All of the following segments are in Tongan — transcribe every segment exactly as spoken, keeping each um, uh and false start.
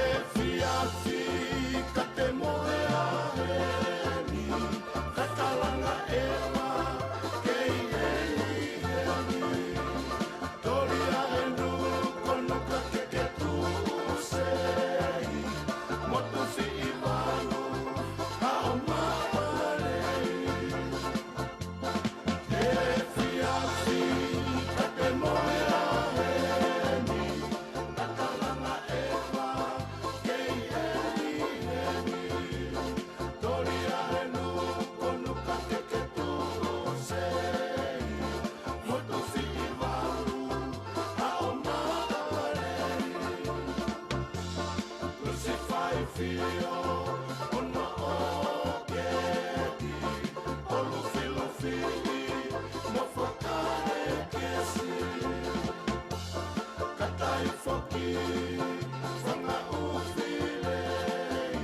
Efiafi ka te mohe a heni, ka kalanga ʻeva kei heni heni. Toli a henu konuka ke ke tuʻu sei, motu fiʻi valu, haʻo maʻu lelei. Efiafi ka te mohe a heni, ka kalanga ʻeva kei heni heni. Toli a henu konuka ke ke tuʻu sei, motu fiʻi valu, haʻo maʻu lelei. Lusi faifio, ono ʻo keti, ʻo lufilufi, mo fakalekesi. Katai foki, fanga ʻufi lei,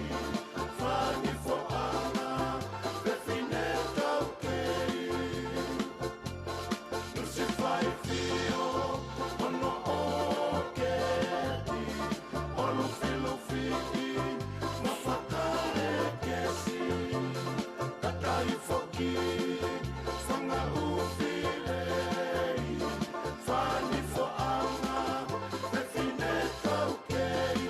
fani foʻanga, fefine taukei. Lusi faifio, ono ʻo keti, ʻo lufilufi, mo fakalekesi. Katai foki, fanga ʻufi lei, fani foʻanga, fefine taukei.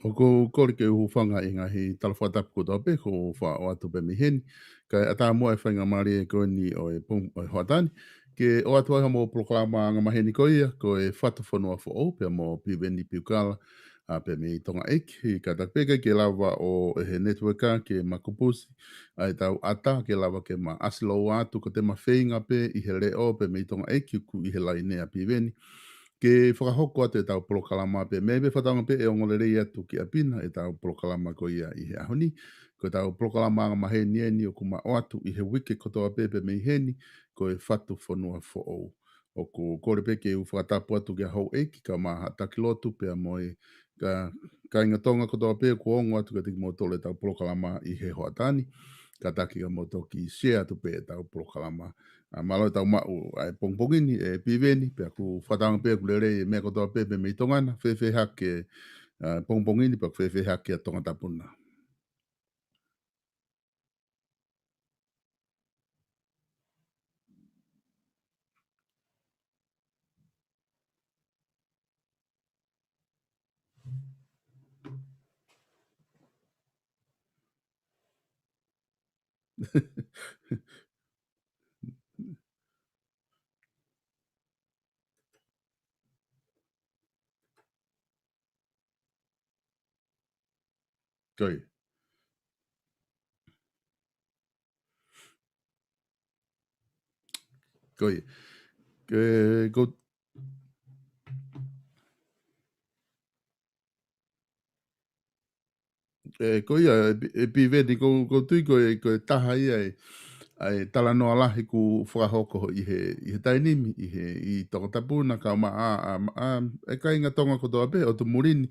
ʻOku ou kole ke u hūfanga ʻi he ngaahi tala fakatapu kotoa pē kuo u faʻa ʻoatu pē mei heni. Kae ʻatā muʻa e faingamālie ko eni ʻo e pong-, ʻo e hoʻatā ni, ke ʻoatu ai hoʻomou polokalama angamaheni ko ia, ko e Fatu Fonua Foʻou, pea mo Piveni Piukala, ʻa, pea mei Tonga ʻEiki, kātaki pē ke lava ʻo e he network ke ma kupusi ʻa ʻetau ʻatā, ke lava ke ma ʻasi lōua atu, ko te ma feinga pē ʻi he leʻo pea mei Tonga ʻEiki ʻoku ʻi he laine ʻa Piveni, ke fakahoko atu ʻetau polokalama pē, mei he fakataunga pē ʻe ongo lelei atu ki ʻapi na ʻetau polokalama ko ia ʻi he ʻaho ni. Ko ʻetau polokalama angamaheni eni ʻoku ma ʻoatu ʻi he uike kotoa pē pea mei heni, ko e Fatu Fonua Foʻou. ʻOku ou kole pē ke u fakatapu atu kia houʻeiki kae ʻumaʻā haʻa taki lotu pea mo e ka-, kāinga Tonga kotoa pē kuo ongo atu kiate kimoutolu ʻetau polokalama ʻi he hoʻatā ni. Kātaki ke mou toki share atu pē ʻetau polokalama. ʻA, mālō ʻetau maʻu ʻa e pongipongi ni, ʻe Piveni, pea ʻoku ou fakataunga pē ʻoku lelei e meʻa kotoa pē pea mei Tonga na, fēfē hake, ʻa, pongipongi ni, pea ʻoku fēfē hake ʻa Tongatapu na. Ko ia. Ko ia. Ke, ko, ʻe, ko ia, ʻe Pi-, ʻe Piveni, ʻoku ou, ʻoku ou tui ko e, ko e taha ia ʻa e, ʻa e talanoa lahi kuo fakahoko ʻi he, ʻi he taimi ni, ʻi he, ʻi Tongatapu na kae ʻumaʻā, ʻa, ʻa, ʻa e kāinga Tonga kotoa pē ʻo tumuli ni,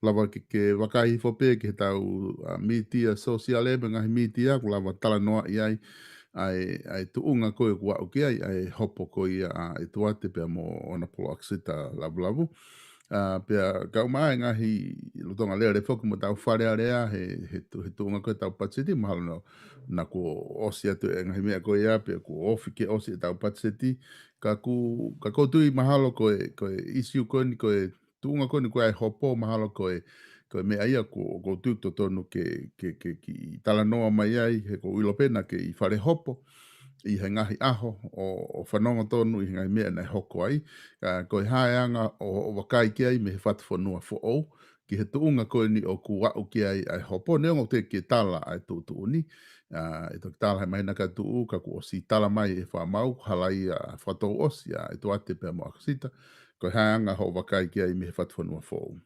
lava ke, ke vakai hifo pē ki heʻetau, ʻa, mītia sōsiale mo e ngaahi mītia, ʻoku lava talanoaʻi ai ʻa e, ʻa e tuʻunga ko ē ʻoku aʻu ki ai ʻa e hopo ko ia ʻa ʻEtuate pea mo ʻona poloʻakisita Lavulavu. ʻA, pea kae ʻumaʻā e ngaahi lolotonga lele foki mo ʻetau Fale Alea he, he tu-, he tuʻunga ko ē ʻetau patiseti, mahalo naʻa, naʻa kuo ʻosi atu e ngaahi meʻa ko ia, pea kuo ofi ke ʻosi ʻetau patiseti. Ka ʻoku, ka ʻoku ou tui mahalo ko e, ko e ʻīsiu ko eni, ko e tuʻunga ko eni ko ē ʻa e hopo, mahalo ko e, ko e meʻa ia ʻoku, ʻoku ou tui ʻoku totonu ke, ke, ke kiʻi talanoa mai ai, he ʻoku ou ʻilo pē naʻa ke ʻi Fale Hopo. ʻi he ngaahi ʻaho ʻo, ʻo fanongo tonu ʻi he ngaahi meʻa naʻe hoko ai, ka ko e hā e anga ʻo, ʻo vakai ki ai mei he fatu fonua foʻou, ki he tuʻunga ko eni ʻoku aʻu ki ai ʻa e hopo, neongo te ke tala ʻa e tuʻutuʻuni, ʻa, ʻe toki tala he māhina ka tuʻu, ka kuo ʻosi tala mai ʻe he fakamaau, halaia fakatouʻosi ʻa ʻEtuate pea mo ʻAkisita, ko e hā e anga hoʻo vakai ki ai mei he fatu fonua foʻou.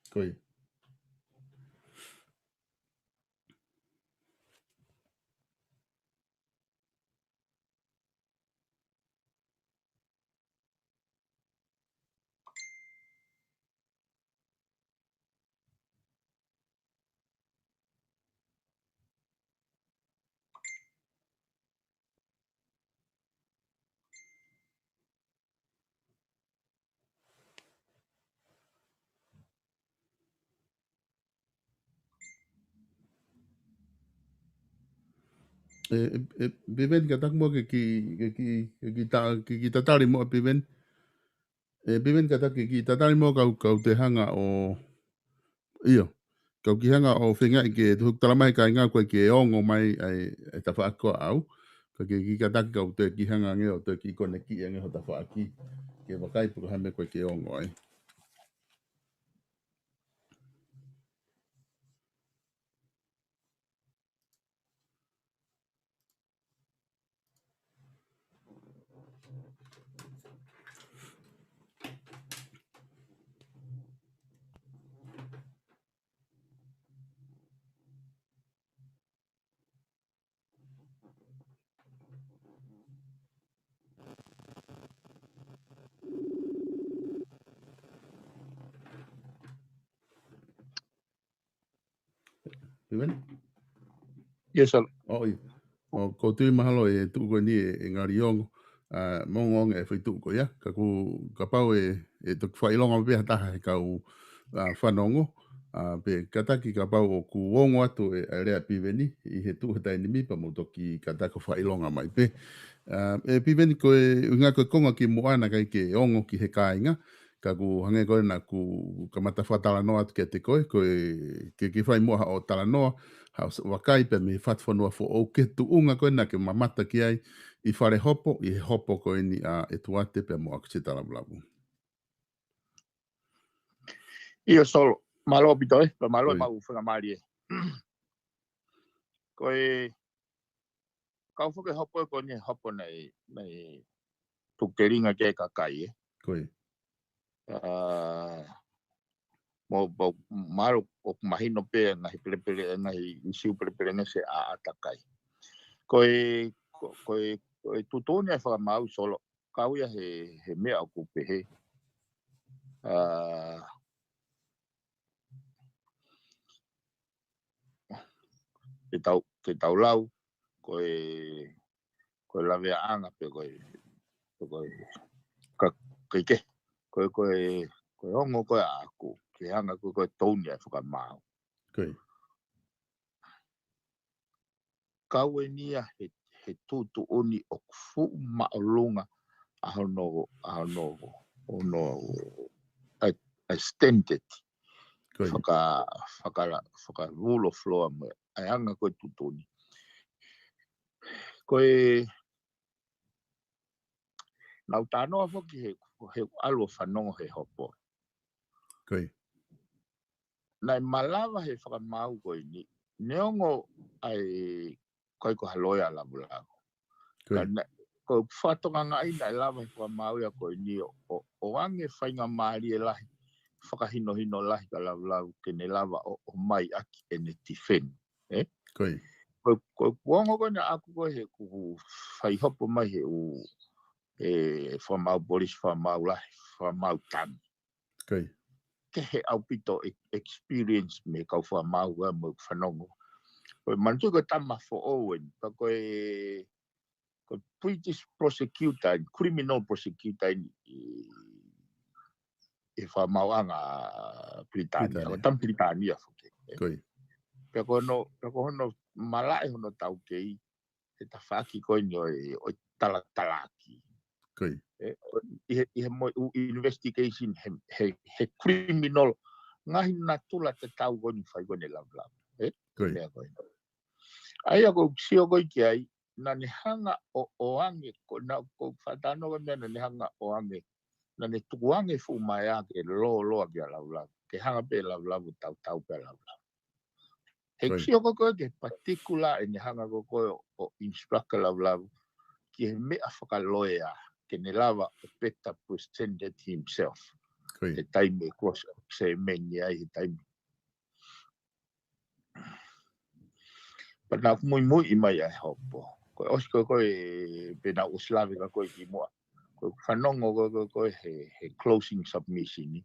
Ko ia. ʻE, ʻe, ʻe, Piveni, kātaki muʻa ke ki, ke ki, ke ki ta-, ke ki tatali muʻa, Piveni. ʻE, Piveni, kātaki ke ki tatali muʻa kau, kau te hanga ʻo, ʻio, kau ki hanga ʻo feingaʻi ke tuhu tala mai kāinga ko e ke ongo mai ai e tafaʻaki ko au. Ka ke ki kātaki kau te ki hanga ange ʻo te ki konekiti ange ho tafaʻaki. Ke vakai pe ko e hā e meʻa ko e ke ongo ai. Piveni? Yes, sir. ʻOi. ʻO, ko tui mahalo e tuʻu ko eni e, e ngali ongo. ʻA, mo ongoongo e fai tuʻu ko ia. Ka ku, kapau e, e toki fakaʻilonga pē ha taha he kau, ʻa, fanongo. ʻA, pe kātaki kapau ʻoku ongo atu e, e lea Piveni, ʻi he tuʻu he taimi ni pea mo toki kātaki fakaʻilonga mai pē. ʻA, e Piveni ko e, ʻuhinga ko e konga ki muʻa naʻe ʻikai ke ongo ki he kāinga, ka ku hangē ko ē naʻa ku kamata fakatalanoa atu kiate koe, ko e ke, ke fai muʻa haʻo talanoa, haʻo s-, vakai pea mei he fatu fonua foʻou ki he tuʻunga ko ē naʻa ke mamata ki ai ʻi Fale Hopo, ʻi he hopo ko eni ʻa ʻEtuate pea mo ʻAkisita Lavulavu. ʻIo Solo, mālō ʻaupito ē, pea mālō e Oi. mau faingamālie. Ko e kau foki e hopo ko eni e hopo naʻe, naʻe tuku telinga ki ai e kakai ē. Ko ia. ʻA, mo, mo, mālō ʻoku mahino pē ngaahi pelepele, ngaahi ʻisiū pelepelengesi ʻa, ʻa takai. Ko e, ko, ko e, ko e tuʻutuʻuni ʻa e fakamaau Solo, kau ia he, he meʻa ʻoku pehē. ʻA, ke tau, ke tau lau, ko e, ko e laveaʻanga pe ko e, pe ko e, ka, ke ke, ko e, ko e, ko e ongo ko ē ʻaʻaku, ke hanga ko e, ko e tōʻonga e fakamaau. Ko ia. Kau eni ia he, he tuʻutuʻuni ʻoku fuʻu māʻolunga ʻa hono, ʻa hono, hono, ʻa e, ʻa e standard. Ko ia. Faka, faka, faka rule of law mo e anga ko e tuʻutuʻuni. Ko e, naʻa ku talanoa foki he, he ʻalu ʻo fanongo he hopo. Ko ia. Naʻe malava he fakamaau ko eni, neongo ʻa e ʻikai ko ha loea Lavulavu. Ko ia. Ka naʻe, ko e fakatokangaʻi naʻe lava he fakamaau ia ko eni ʻo, ʻo, ʻo ʻoange faingamālie lahi, fakahinohino lahi kia Lavulavu ke ne lava ʻo, ʻo ʻomai ʻaki ʻene defend, ē? Ko ia. Ko, ko e ongo ko eni ʻaʻaku ko ē he ʻoku fai hopo mai he ʻū, e, fakamaau polisi, fakamaau lahi, fakamaau tangi. Ko ia. Kehe ʻaupito e-, experience mei he kau fakamaau ʻa mo e fanongo. Ko e manatuʻi ko e tama foʻou eni, pea ko e, ko e British prosecutor, criminal prosecutor eni, ʻi, ʻi he fakamaauʻanga Pilitānia, Pilitānia. Ko e tama Pilitānia foki. Ko ia. Pea ko hono, pea ko hono malaʻe hono taukei, te tafaʻaki ko eni ʻo e, ʻo e talatalaaki. Ko ia. ʻE, ʻo, ʻi he, ʻi he mo e ʻū investigation he, he, he criminal. Ngaahi natula tatau ko eni fai ko eni e Lavulavu. ʻE, Ko ia. meʻa ko eni. ʻA ia ko u sio ko ē ki ai, naʻa ne hanga ʻo, ʻoange, ko, naʻa ko u faʻa talanoa ko e meʻa naʻa ne hanga ʻoange, naʻa ne tukuange fuʻu maea ke lōloa kia Lavulavu, ke hanga pē Lavulavu tautau pē Lavulavu. He Ko ia. sio ko ē ki he particular ʻene hanga ko ē ʻo, ʻo instruct Lavulavu, ki he meʻa fakaloea, ke ne lava ʻo better presented himself. Ko ia. He taimi ʻe cross examine ai he taimi. Pea naʻa ku muimui mai ʻa e hopo. Ko e ʻosi ko ē ko ē pea naʻa ku ʻosi lave ka ko e kimuʻa. Ko e fanongo ko ē ko ē ko ē he, he closing submission ni.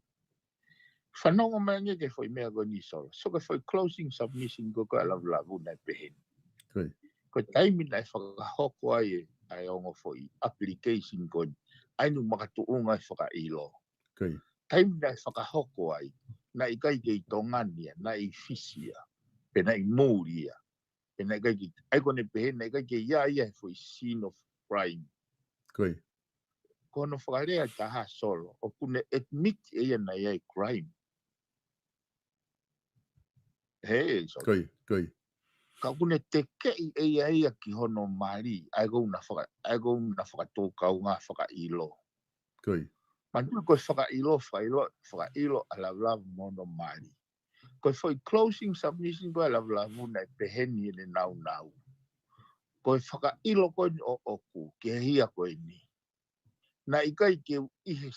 Fanongo mai ange ki he foʻi meʻa ko eni Solo. So ki he foʻi closing submission ko ē ko ē ʻa Lavulavu naʻe pehē ni. Ko ia. Ko e taimi naʻe fakahoko ai e, ʻa e ongo foʻi application ko eni. ʻA eni makatuʻunga e fakaʻilo. Ko ia. Taimi naʻe fakahoko ai, naʻe ʻikai ke ʻi Tonga ni ia, naʻe ʻi Fisi ia, pe naʻe ʻi muli ia, pe naʻe ʻikai ke, ʻa ia ko ʻene pehē, naʻe ʻikai ke ʻi ai ia he foʻi scene of crime. Ko ia. Ko hono fakalea ʻe taha Solo, ʻoku ne admit ʻe ia naʻe ʻi ai crime. He, Solo. Ko ia, ko ia. Ka ʻoku ne tekeʻi ʻe ia ia ki hono mali, ʻa ia ko ʻena faka-, ʻa ia ko ʻena fakatōkaunga fakaʻilo. Ko ia. Manatuʻi ko e fakaʻilo, fakaʻilo, fakaʻilo ʻa Lavulavu mo hono mali. Ko e foʻi closing submission ko ē ʻa Lavulavu naʻe pehē ni ʻene naunau. Ko e fakaʻilo ko eni ʻoʻoku, ki he hia ko eni. Naʻe ʻikai ke u ʻi he,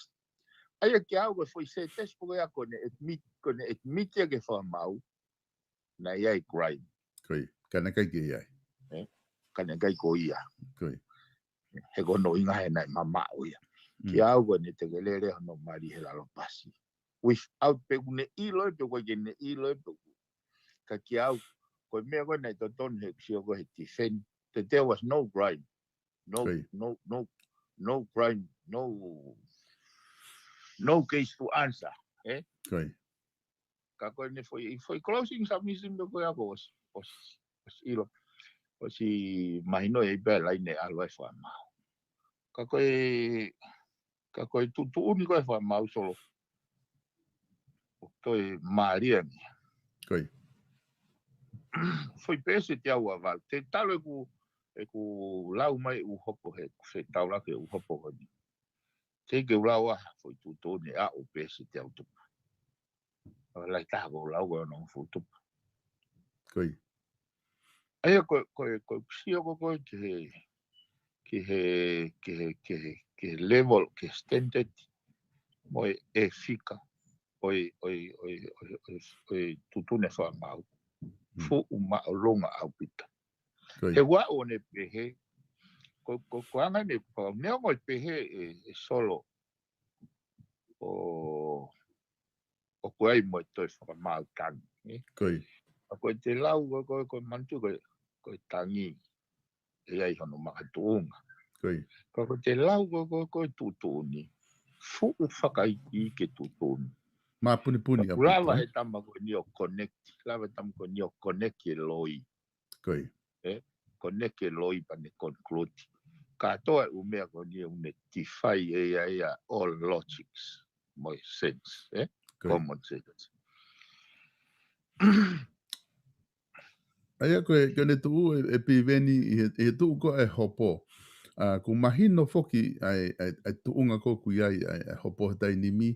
ʻa ia kiate au ko e foʻi sētesi ko ia ko ʻene admit, ko ʻene admit ia ki he fakamaau, naʻe ʻi ai crime. Ko ia, ka naʻe ʻikai ke ʻi ai. ʻE? Ka naʻe ʻikai ko ia. Ko ia. He ko hono ʻuhinga he naʻe mamaʻo ia. Mm. Kiate au ko ʻene tekelele hono mali he lalo pasi. Without pe ʻoku ne ʻilo ē pe ʻoku ʻikai ke ne ʻilo ē pe ʻoku. Ka kiate au, ko e meʻa ko ē naʻe totonu he sio ko ē he defend, that there was no crime. No, Ko ia. no, no, no crime, no, no case to answer, ē? Ko ia. Ka ko ʻene foʻi, foʻi closing submission pē ko ia ko ʻosi, ʻosi, ʻosi ʻilo, ʻosi mahino ʻe ia pē ʻa e laine ʻalu ʻa e fakamaau. Ka ko e, ka ko e tuʻutuʻuni ko ē ʻa e fakamaau Solo, ʻoku toe mālie ange. Ko ia. Foʻi peesi ʻe teau ua valu. Te talu ʻeku, ʻeku lau mai ʻū hopo he, ʻeku fetaulaki ʻū hopo ko eni. Te ke u lau ʻa e foʻi tuʻutuʻuni ʻa e ʻū peesi ʻe teau tupu. ʻA e lahi taha ko e lau ko e ono fuʻu tupu. Ko ia. ʻA ia ko, ko, ko e sio ko ē ki he, ki he, ki he, ki he, ki he level, ki he standard, mo e, e fika, ʻo e, ʻo e, ʻo e, ʻo e, ʻo e, ʻo e tuʻutuʻuni fakamaau. Mm. Fuʻu māʻolunga ʻaupito. Ko ia. He ʻoku ou ʻoange pehē, ko, ko, ko e anga ʻene pau, neongo ʻene pehē ʻe, ʻe Solo, ʻo, ʻoku ʻi ai mo e toe fakamaau tangi, ē? Ko ia. Ka ko e te lau, ko, ko, ko e manatuʻi, ko e, ko e tangi, ʻe ʻi ai hono makatuʻunga. Ko ia. Ka ko e te lau, ko, ko, ko e tuʻutuʻuni, fuʻu fakaikiiki e tuʻutuʻuni. Māpunipuni Ka ʻaupito, lava ē? he tama ko eni ʻo connect, lava e tama ko eni ʻo connect e loi. Ko ia. Ē, connect e loi pea ne conclude. Kātoa e ʻū meʻa ko eni ʻoku ne defy ʻe ia, ia all logics, mo e sense, ē? Ko ia. Common sense. ʻA ia ko e, ko ʻene tuʻu ē, ʻe Piveni ʻi he, ʻi he tuʻu ko ē ʻa e hopo. ʻA, ʻoku mahino foki ʻa e, ʻa e, ʻa e tuʻunga ko ē ʻoku ʻi ai ʻa e, ʻa e hopo he taimi ni,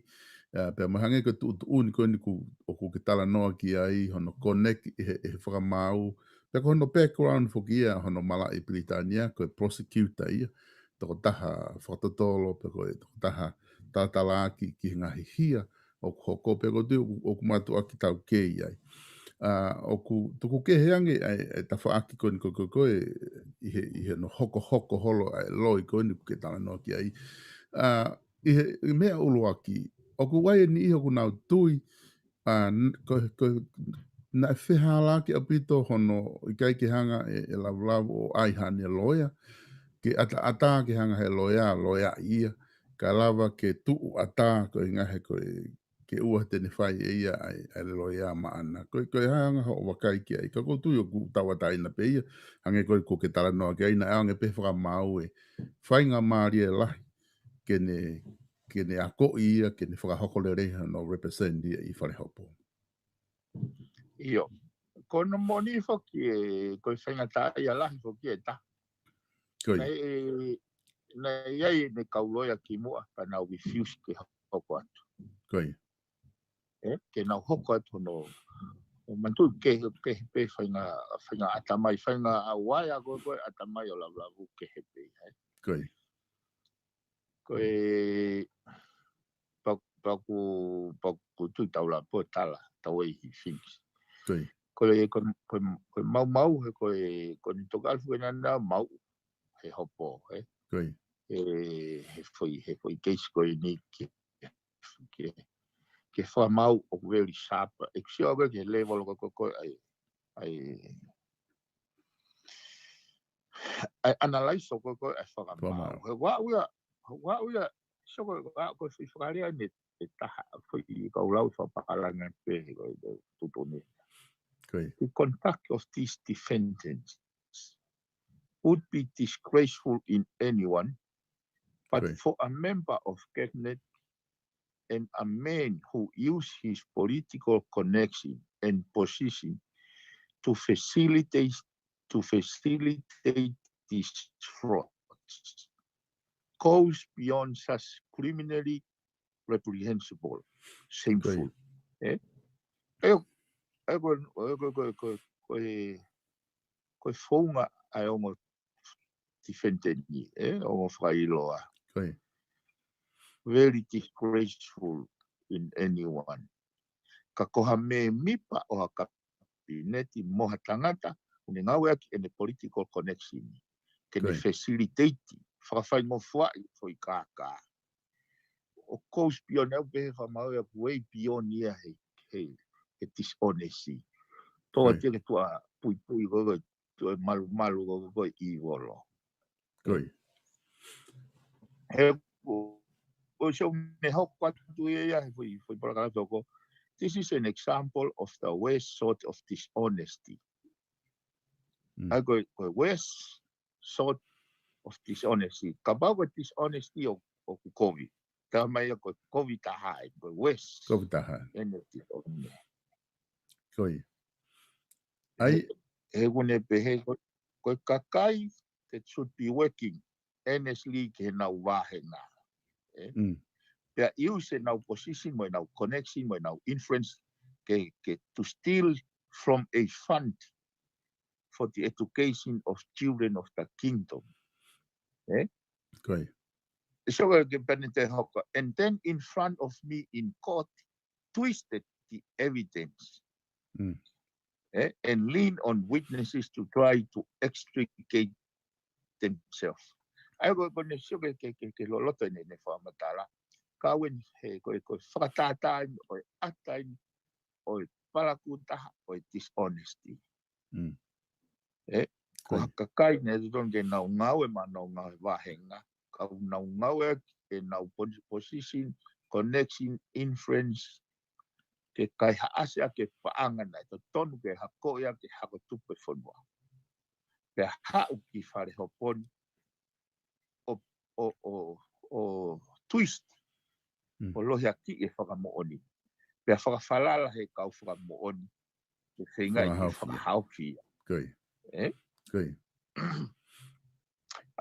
ʻa, pea mahalo hangē ko e tuʻutuʻuni ko eni ʻoku, ʻoku ke talanoa ki ai, hono connect ʻi he, ʻi he fakamaau. Pea ko hono background foki ia, hono malaʻe ʻi Pilitānia, ko e prosecutor ia, tokotaha fakatotolo, pe ko e tokotaha talatalaaki ki he ngaahi hia ʻoku hoko pea ʻoku ou tui ʻoku, ʻoku mātuʻaki taukei ai. ʻA, ʻoku tuku kehe ange ʻa e, ʻa e tafaʻaki ko eni ko, ko, ko e, ʻi he, ʻi he hono hokohoko holo ʻa e loi ko eni ʻoku ke talanoa ki ai. ʻA, ʻi he, ʻi he meʻa ʻuluaki, ʻoku ʻi ai e niʻihi ʻoku nau tui, ʻa, n-, ko, ko, naʻe fehālaaki ʻaupito hono ʻikai ke hanga ʻe, ʻe Lavulavu ʻo ʻai haʻane loea, ke ʻataʻatā ke hanga he loea, loea ia, kae lava ke tuʻu ʻatā ko e ngaahi ko e ke ʻoua te ne fai ʻe ia ʻa e, ʻa e lelei ia maʻana. Ko e, ko e hā e anga hoʻo vakai ki ai? Ka ʻoku ou tui ʻoku tauʻatāina pē ia, hangē ko e ʻoku ke talanoa ki ai, naʻe ʻoange pē fakamaau e faingamālie lahi ke ne, ke ne akoʻi ia, ke ne fakahoko lelei hono represent ia ʻi Falehopo. ʻIo. Ko hono moʻoni foki ē, ko e faingataʻaʻia lahi foki ʻe taha. Ko ia. Naʻe, naʻe ʻi ai ʻene kau loea kimuʻa, pea nau refuse ke hoko atu. Ko ia. Ē, ke nau hoko atu hono, ʻo manatu ke, ke pē fainga, fainga ʻatamai, fainga ʻauaea ko ē, ko e ʻatamai ʻo Lavulavu kehe pē, ē. Ko ia. Ko e, pea, pea ʻoku, pea ʻoku tui taula pō tala, the way he thinks. Ko ia. Ko e, ko e, ko e, ko e maumau he ko e, ko ʻene tokaʻi fuʻu ʻena na mau, he hopo, ē. Ko ia. Ē, he foʻi, he foʻi case ko eni ke, ke, ke fakamaau ʻoku very sharp. ʻEku sio ko ē ki he level ko ē, ko e, ʻa e, ʻa e, ʻa e analyze ʻo ko ē, ko e, ʻa e fakamaau. Fakamaau. He ʻoku ou ʻilo, ʻoku ou ʻilo, so ko e, ko e, ko e foʻi fakalea eni ʻe taha, foʻi kau lau fakapālangi pē, ko e, ko e tupu ni. Ko ia. The conduct of these defendants would be disgraceful in anyone, but Ko ia. for a member of cabinet and a man who use his political connection and position to facilitate, to facilitate these frauds goes beyond such criminally reprehensible, shameful. Ko ia. Ē? Ē, ē, ko, ko, ko, ko, ko e, ko e founga ʻa e ongo defendant ni, ē, ongo fakaʻiloa. Ko ia. Very disgraceful in anyone. Ka ko ha mēmipa ʻo ha kapineti mo ha tangata, ʻoku ne ngāueʻaki ʻene political connection ke ne Ko ia. facilitate, fakafaingofuaʻi foʻi kākā. ʻO goes beyond, ʻoku pehē fakamaau ia ʻoku way beyond ia he, he, he dishonesty. Tō Ko ia. atu ia ke tuʻa puipui ko ē, ko ē, tuʻa malumalu ko ē, ko ē ʻi volo. Ko ia. He ʻoku, ʻoku sio ne hoko atu ia ia he foʻi, foʻi palakalafi ko ē. This is an example of the worst sort of dishonesty. Mm. ʻA ia ko e, ko e worst sort of dishonesty. Kapau ko e dishonesty ʻo, ʻoku kovi. Talamai ia ko e kovi taha ē, ko e worst. Kovi taha. Ē, ne dishonesty. Ko ia. ʻA ia. He, he ʻoku ne pehē ko, ko e kakai that should be working earnestly ke nau vāhenga. Ē? Mm. Pea use ʻenau position mo ʻenau connection mo ʻenau influence ke, ke to steal from a fund for the education of children of the kingdom. Ē? Ko ia. So ke pehē ni te hoko. And then in front of me in court, twisted the evidence. Mm. Ē? And lean on witnesses to try to extricate themselves. ʻA ia ko, ko ʻene sio ke, ke, ke, ke loloto ʻene, ʻene fakamatala. Ka ʻoku ʻi ai he, ko e, ko e fakatātā eni, ʻo e ʻata eni, ʻo e palakū taha, ʻo e dishonesty. Mm. Ē, ko Ko ia. ha kakai ne totonu ke nau ngāue maʻa nau ngāue vāhenga, ka ʻoku nau ngāueʻaki ʻenau pon-, position, connection, influence, ke kaihaʻasi ʻaki e paʻanga naʻe totonu ke hako ia ke hako tupu e fonua. Pea haʻu ki Falehopo ni, ʻo, ʻo, ʻo, ʻo twist, Mm. ʻo lohiakiʻi e fakamoʻoni. Pea fakafalala he kau fakamoʻoni, ke feingaʻi ke Fakahaofi ia. fakahaofi ia. Ko ia. Ē? Ko ia.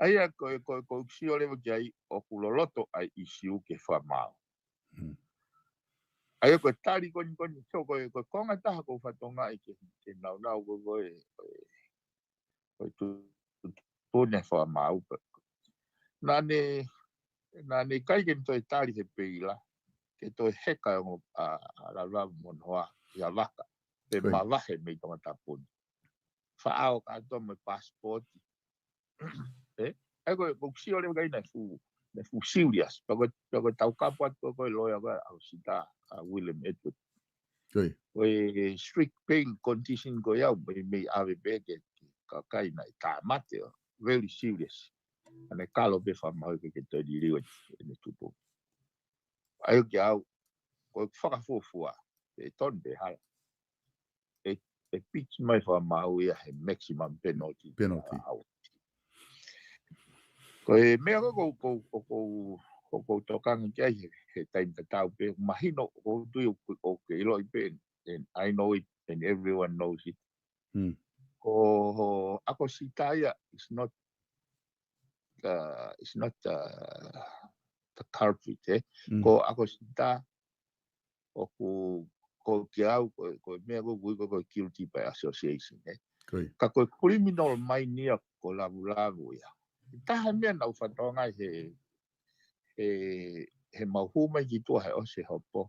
ʻA ia ko e, ko e, ko e ʻoku sio leva ki ai ʻoku loloto ʻa e ʻisiū ke fakamaau. Mm. ʻA ia ko e tali ko eni, ko eni, so ko e, ko e konga taha ʻoku ou fakatokangaʻi ke, ke naunau ko e, ko e, ko e, ko e tu, tu, tu ne fakamaau pē. Naʻa ne, naʻa ne ʻikai ke ne toe tali he peila, ke toe heka ʻa, ʻa, ʻa Lavulavu mo Noa ʻi ha vaka. Pe Ko ia. mavahe mei Tongatapu ni. Faʻao kātoa mo e passport. Ē? ʻA ia ko e, ʻoku ou sio leva ki ai naʻe fuʻu, naʻe fuʻu serious. Pea ko e, pea ko e taukapo atu ko e, ko e loea ko ē ʻa Ausita, ʻa William Edward. Ko ia. Ko e strict bail condition ko ia, mei, mei ʻave pē ki he kakai naʻe tāmate ʻo, very serious. ʻA ʻene kalo pē fakamaau ke, ke toe liliu ʻene, ʻene tupu. ʻA ia kia au, ko e fakafuofua, ʻe tonu pe hala, ʻe, ʻe pitch mai fakamaau ia he maximum penalty. Penalty. Ko e meʻa ko ʻoku ou, ʻoku ou, ʻoku ou tokanga ki ai he, he taimi tatau pē, mahino ʻoku ou tui ʻoku, ʻoku ke ʻiloʻi pē, and I know it, and everyone knows it. Mm. Ko ʻAkosita ia, it's not, uh, it's not, uh, the culprit, eh? Mm. Ko ʻAkosita, ʻoku, ko kiate au, ko, ko e meʻa ko ē ʻoku ui ko e guilty by association, eh? Ko ia. Ka ko e criminal mine ia ko Lavulavu ia. Taha meʻa naʻá ku fakatokangaʻi he, he, he mau hū mai ki tuʻa he ʻosi e hopo.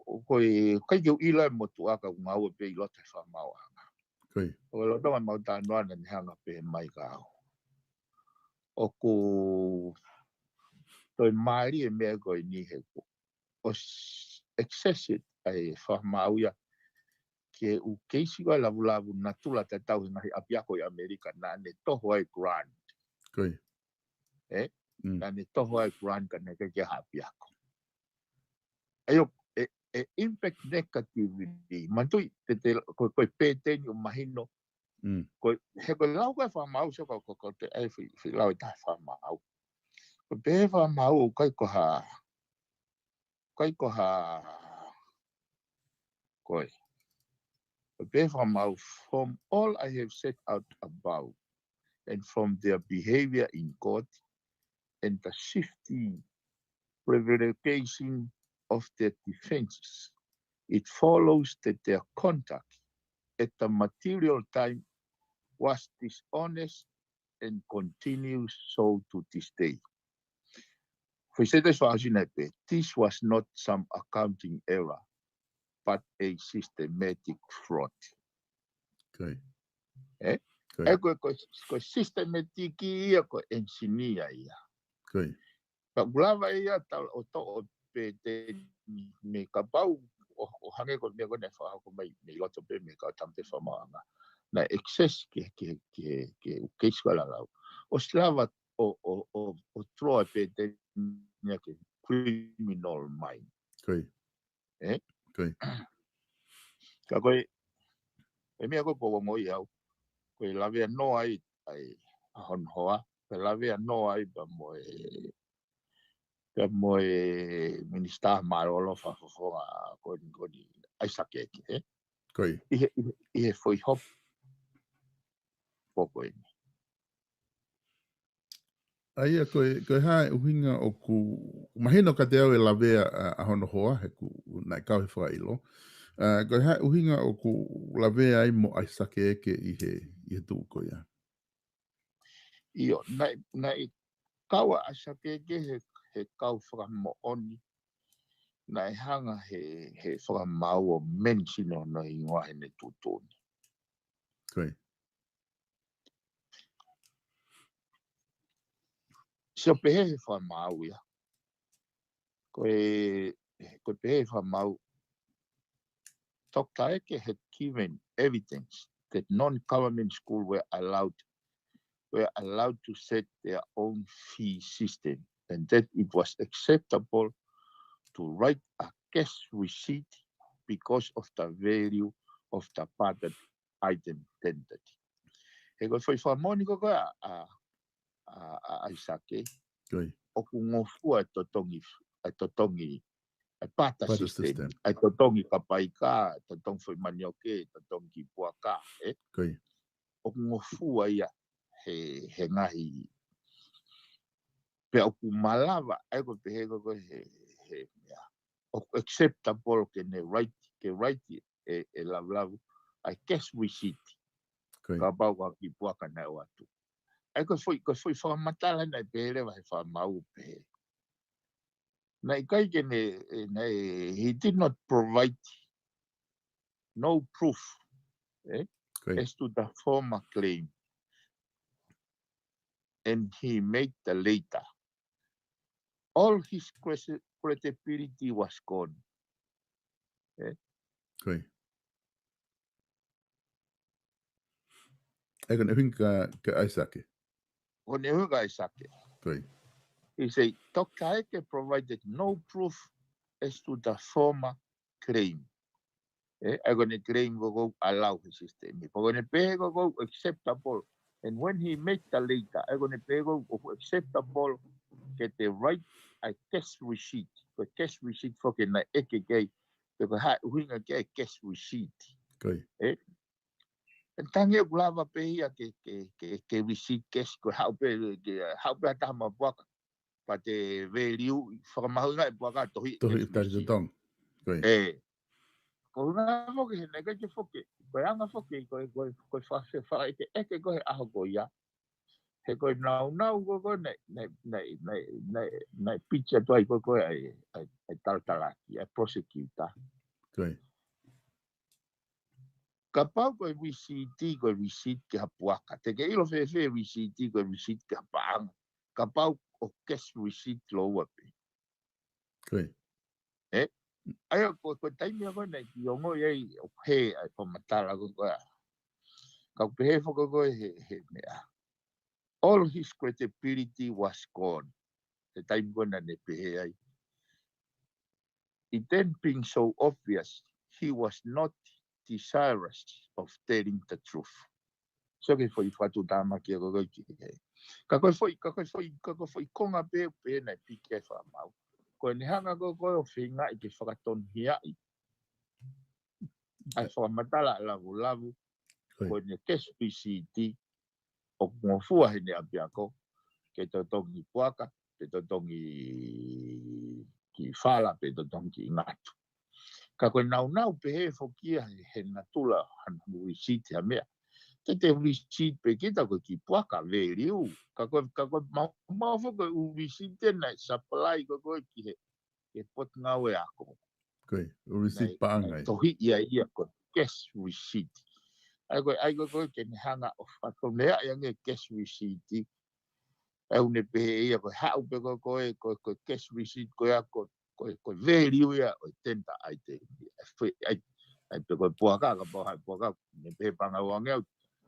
ʻOku ʻikai ke u ʻilo e motuʻa ka ʻoku ngāue pē ʻi loto he fakamaauʻanga. Ko ia. ʻOku ou ʻilo ʻa e mau talanoa naʻá ne hanga pē mai kiate au. ʻOku toe mālie e meʻa ko eni he ko ʻosi access ʻa e fakamaau ia ki he ʻū keisi ko ē ʻa Lavulavu, natula tatau he ngaahi ʻapiako ʻi ʻAmelika naʻá ne toho ai grant. Ko ia. Eh? Mm. Naʻá ne toho ai grant ka naʻe ʻikai ke ʻi ai ha ʻapiako. ʻA ia ʻe, ʻe impact negatively. Manatuʻi te, te, ko, ko e pēteni ʻoku mahino. Mm. Ko, he ko e lau ko ē fakamaau, so ko, ko, ko te ai fi, fi lau e taha fakamaau. Ko e pē fakamaau ʻoku ʻikai ko ha, ʻikai ko ha, ko e. Ko e pē fakamaau, from all I have set out above, and from their behavior in court, and the shifty prevarication of their defenses, it follows that their conduct at the material time was dishonest and continues so to this day. Foʻi sētesi fakaʻosi naʻe pehē, this was not some accounting error, but a systematic fraud. Ko ia. Eh? Ko ia. ʻE ko, ko, ko systematic ia, ko engineer ia. Ko ia. Ka ʻoku lava ia tau ʻo toʻo pēteni mei kapau ʻo, ʻo hangē ko e meʻa ko ē naʻe fakahoko mai mei loto pē mei he kau tamaiki fakamaauʻanga. Naʻe access ki he, ki he, ki he, ki he ʻū keisi ko ē ʻa Lavulavu. ʻOsi lava ʻo, ʻo, ʻo, ʻo draw e pēteni ia ki he criminal mine. Ko ia. Eh? Ko ia. Ka ko e, e meʻa ko ē ʻoku ou ongoʻi au, ko e lavea noa ai, ai, ʻa hono hoa, ko e lavea noa ai pea mo e, pea mo e minisitā mālōlō fakafofonga ko eni, ko eni, ʻAisake ē, eh? Ko ia. ʻI he, ʻi he, ʻi he foʻi hopo ko eni. ʻA ia ko e, ko e hā e ʻuhinga ʻoku, mahino kiate au e lavea ʻa, ʻa hono hoa, he ʻoku, naʻe kau he fakaʻilo. ʻA, ko e hā e ʻuhinga ʻoku lavea ai mo ʻAisake ē ʻi he, ʻi he tuʻu ko ia. ʻIo, naʻe, naʻe kau ʻa ʻAisake ē he, he kau fakamoʻoni, naʻe hanga he, he fakamaau ʻo mention hono hingoa heʻene tuʻutuʻuni. Ko ia. Sio pehē he fakamaau ia. Ko e, ko e pehē he fakamaau, Doctor Eke had given evidence that non-government school were allowed, were allowed to set their own fee system, and that it was acceptable to write a cash receipt because of the value of the bartered item tendered. He ko e foʻi fakamoʻoni ko ē ʻa, ʻa, ʻa, ʻa ʻAisake, Ko ia. ʻoku ngofua e totongi, e totongi, e barter Barter system, system. E totongi kapaika, e totongi foʻi manioke, e totongi kiʻi puaka, eh? Ko ia. ʻOku ngofua ia he, he ngaahi. Pea ʻoku malava, ʻa ia ko e pehē ko ē he, he meʻa. ʻOku acceptable ke ne write, ke write ʻe, ʻe Lavulavu ʻa e cash receipt. Ko ia. Kapau ko e kiʻi puaka naʻe ʻoatu. ʻA ia ko e foʻi, ko e foʻi fakamatala naʻe pehē leva he fakamaau pē. Naʻe ʻikai ke ne, eh, naʻe, he did not provide no proof, eh, Ko ia. as to the former claim. And he made the latter. All his credi-, credibility was gone. Ko ia. ʻA ia ko hono ʻuhinga kia, kia ʻAisake. Ko hono ʻuhinga kia ʻAisake. Ko ia. He said, Doctor Eke provided no proof as to the former claim. ʻE, ʻa ia ko ʻene claim ko ʻoku allow he system. Pea ko ʻene pehē ko ʻoku acceptable. And when he made the later, ʻa ia ko ʻene pehē ko ʻoku acceptable ke te write a cash receipt. Ko e cash receipt foki naʻe ʻeke ki ai. Pe ko e hā e ʻuhinga ki he cash receipt. Ko ia. ʻE, ʻe tangi ʻoku lava pē ia ke, ke, ke, ke receipt cash ko e haʻu pē, ke haʻu pē ha taha mo ha puaka. Pea te value, fakamahuʻinga e puaka tohi. Tohi cash receipt. Tali totongi. Ko ia. ʻE. Ko e ʻuhinga foki he naʻe ʻikai ke foki. Ko e anga foki, ko e, ko e, ko e fa-, fa-, ʻeke, ʻeke ko e ʻaho ko ia. He ko e naunau ko ē ko ē naʻe, naʻe, naʻe picture atu ai ko ē ko ē ʻa e, ʻa e, ʻa e talatalaki, ʻa e prosecutor. Ko ia. Kapau ko e receipt, ko e receipt ki ha puaka. Te ke ʻilo fēfē receipt, ko e receipt ki ha paʻanga. Kapau ʻoku cash receipt lōua pē. Ko ia. ʻE? ʻA ia ko, ko e taimi ko ē naʻe kiʻi ongoʻi ai ʻoku hē ʻa e fakamatala ko ē ko ē. Ka ʻoku pehē foki ko ē he, he meʻa. All his credibility was gone. He taimi ko ē naʻa ne pehē ai. It then being so obvious, he was not desirous of telling the truth. So ke foʻi fakatuʻutāmaki ko ē ko ē ki he. Ka ko e foʻi, ka ko e foʻi, ka ko e foʻi konga pē, pē naʻe piki ai fakamaau. Ko ʻene hanga ko ē ko ē ʻo feingaʻi ke fakatonuhiaʻi ʻa e fakamatala ʻa Lavulavu, Ko ia. Ko ʻene cash receipt, ʻoku ngofua heʻene ʻapiako, ke totongi puaka, pe totongi kiʻi fala, pe totongi kiʻi ngatu. Ka ko e naunau pehē foki ia he, he natula hano receipt ha meʻa. Te te receipt pē kita ko e kiʻi puaka value. Ka ko e, ka ko e mau, mau foki ko e receipt ena supply ko ē ko ē ki he, he potungāue ako. Ko ia, receipt paʻanga ia. Tohi ia ia ko e cash receipt. ʻA ia ko e, ʻa ia ko e, ko ē ke ne hanga ʻo fakatonuhiaʻi ange cash receipt. ʻA ia ʻoku ne pehē ia ko e haʻu pē ko ē ko e, ko e, ko e cash receipt ko ia ko e, ko e, ko e value ia ʻo e tender item. ʻA ia foʻi, ʻa ia, ʻa ia pē ko e puaka, kapau ha puaka, ne pehē paʻanga ʻe uangeau,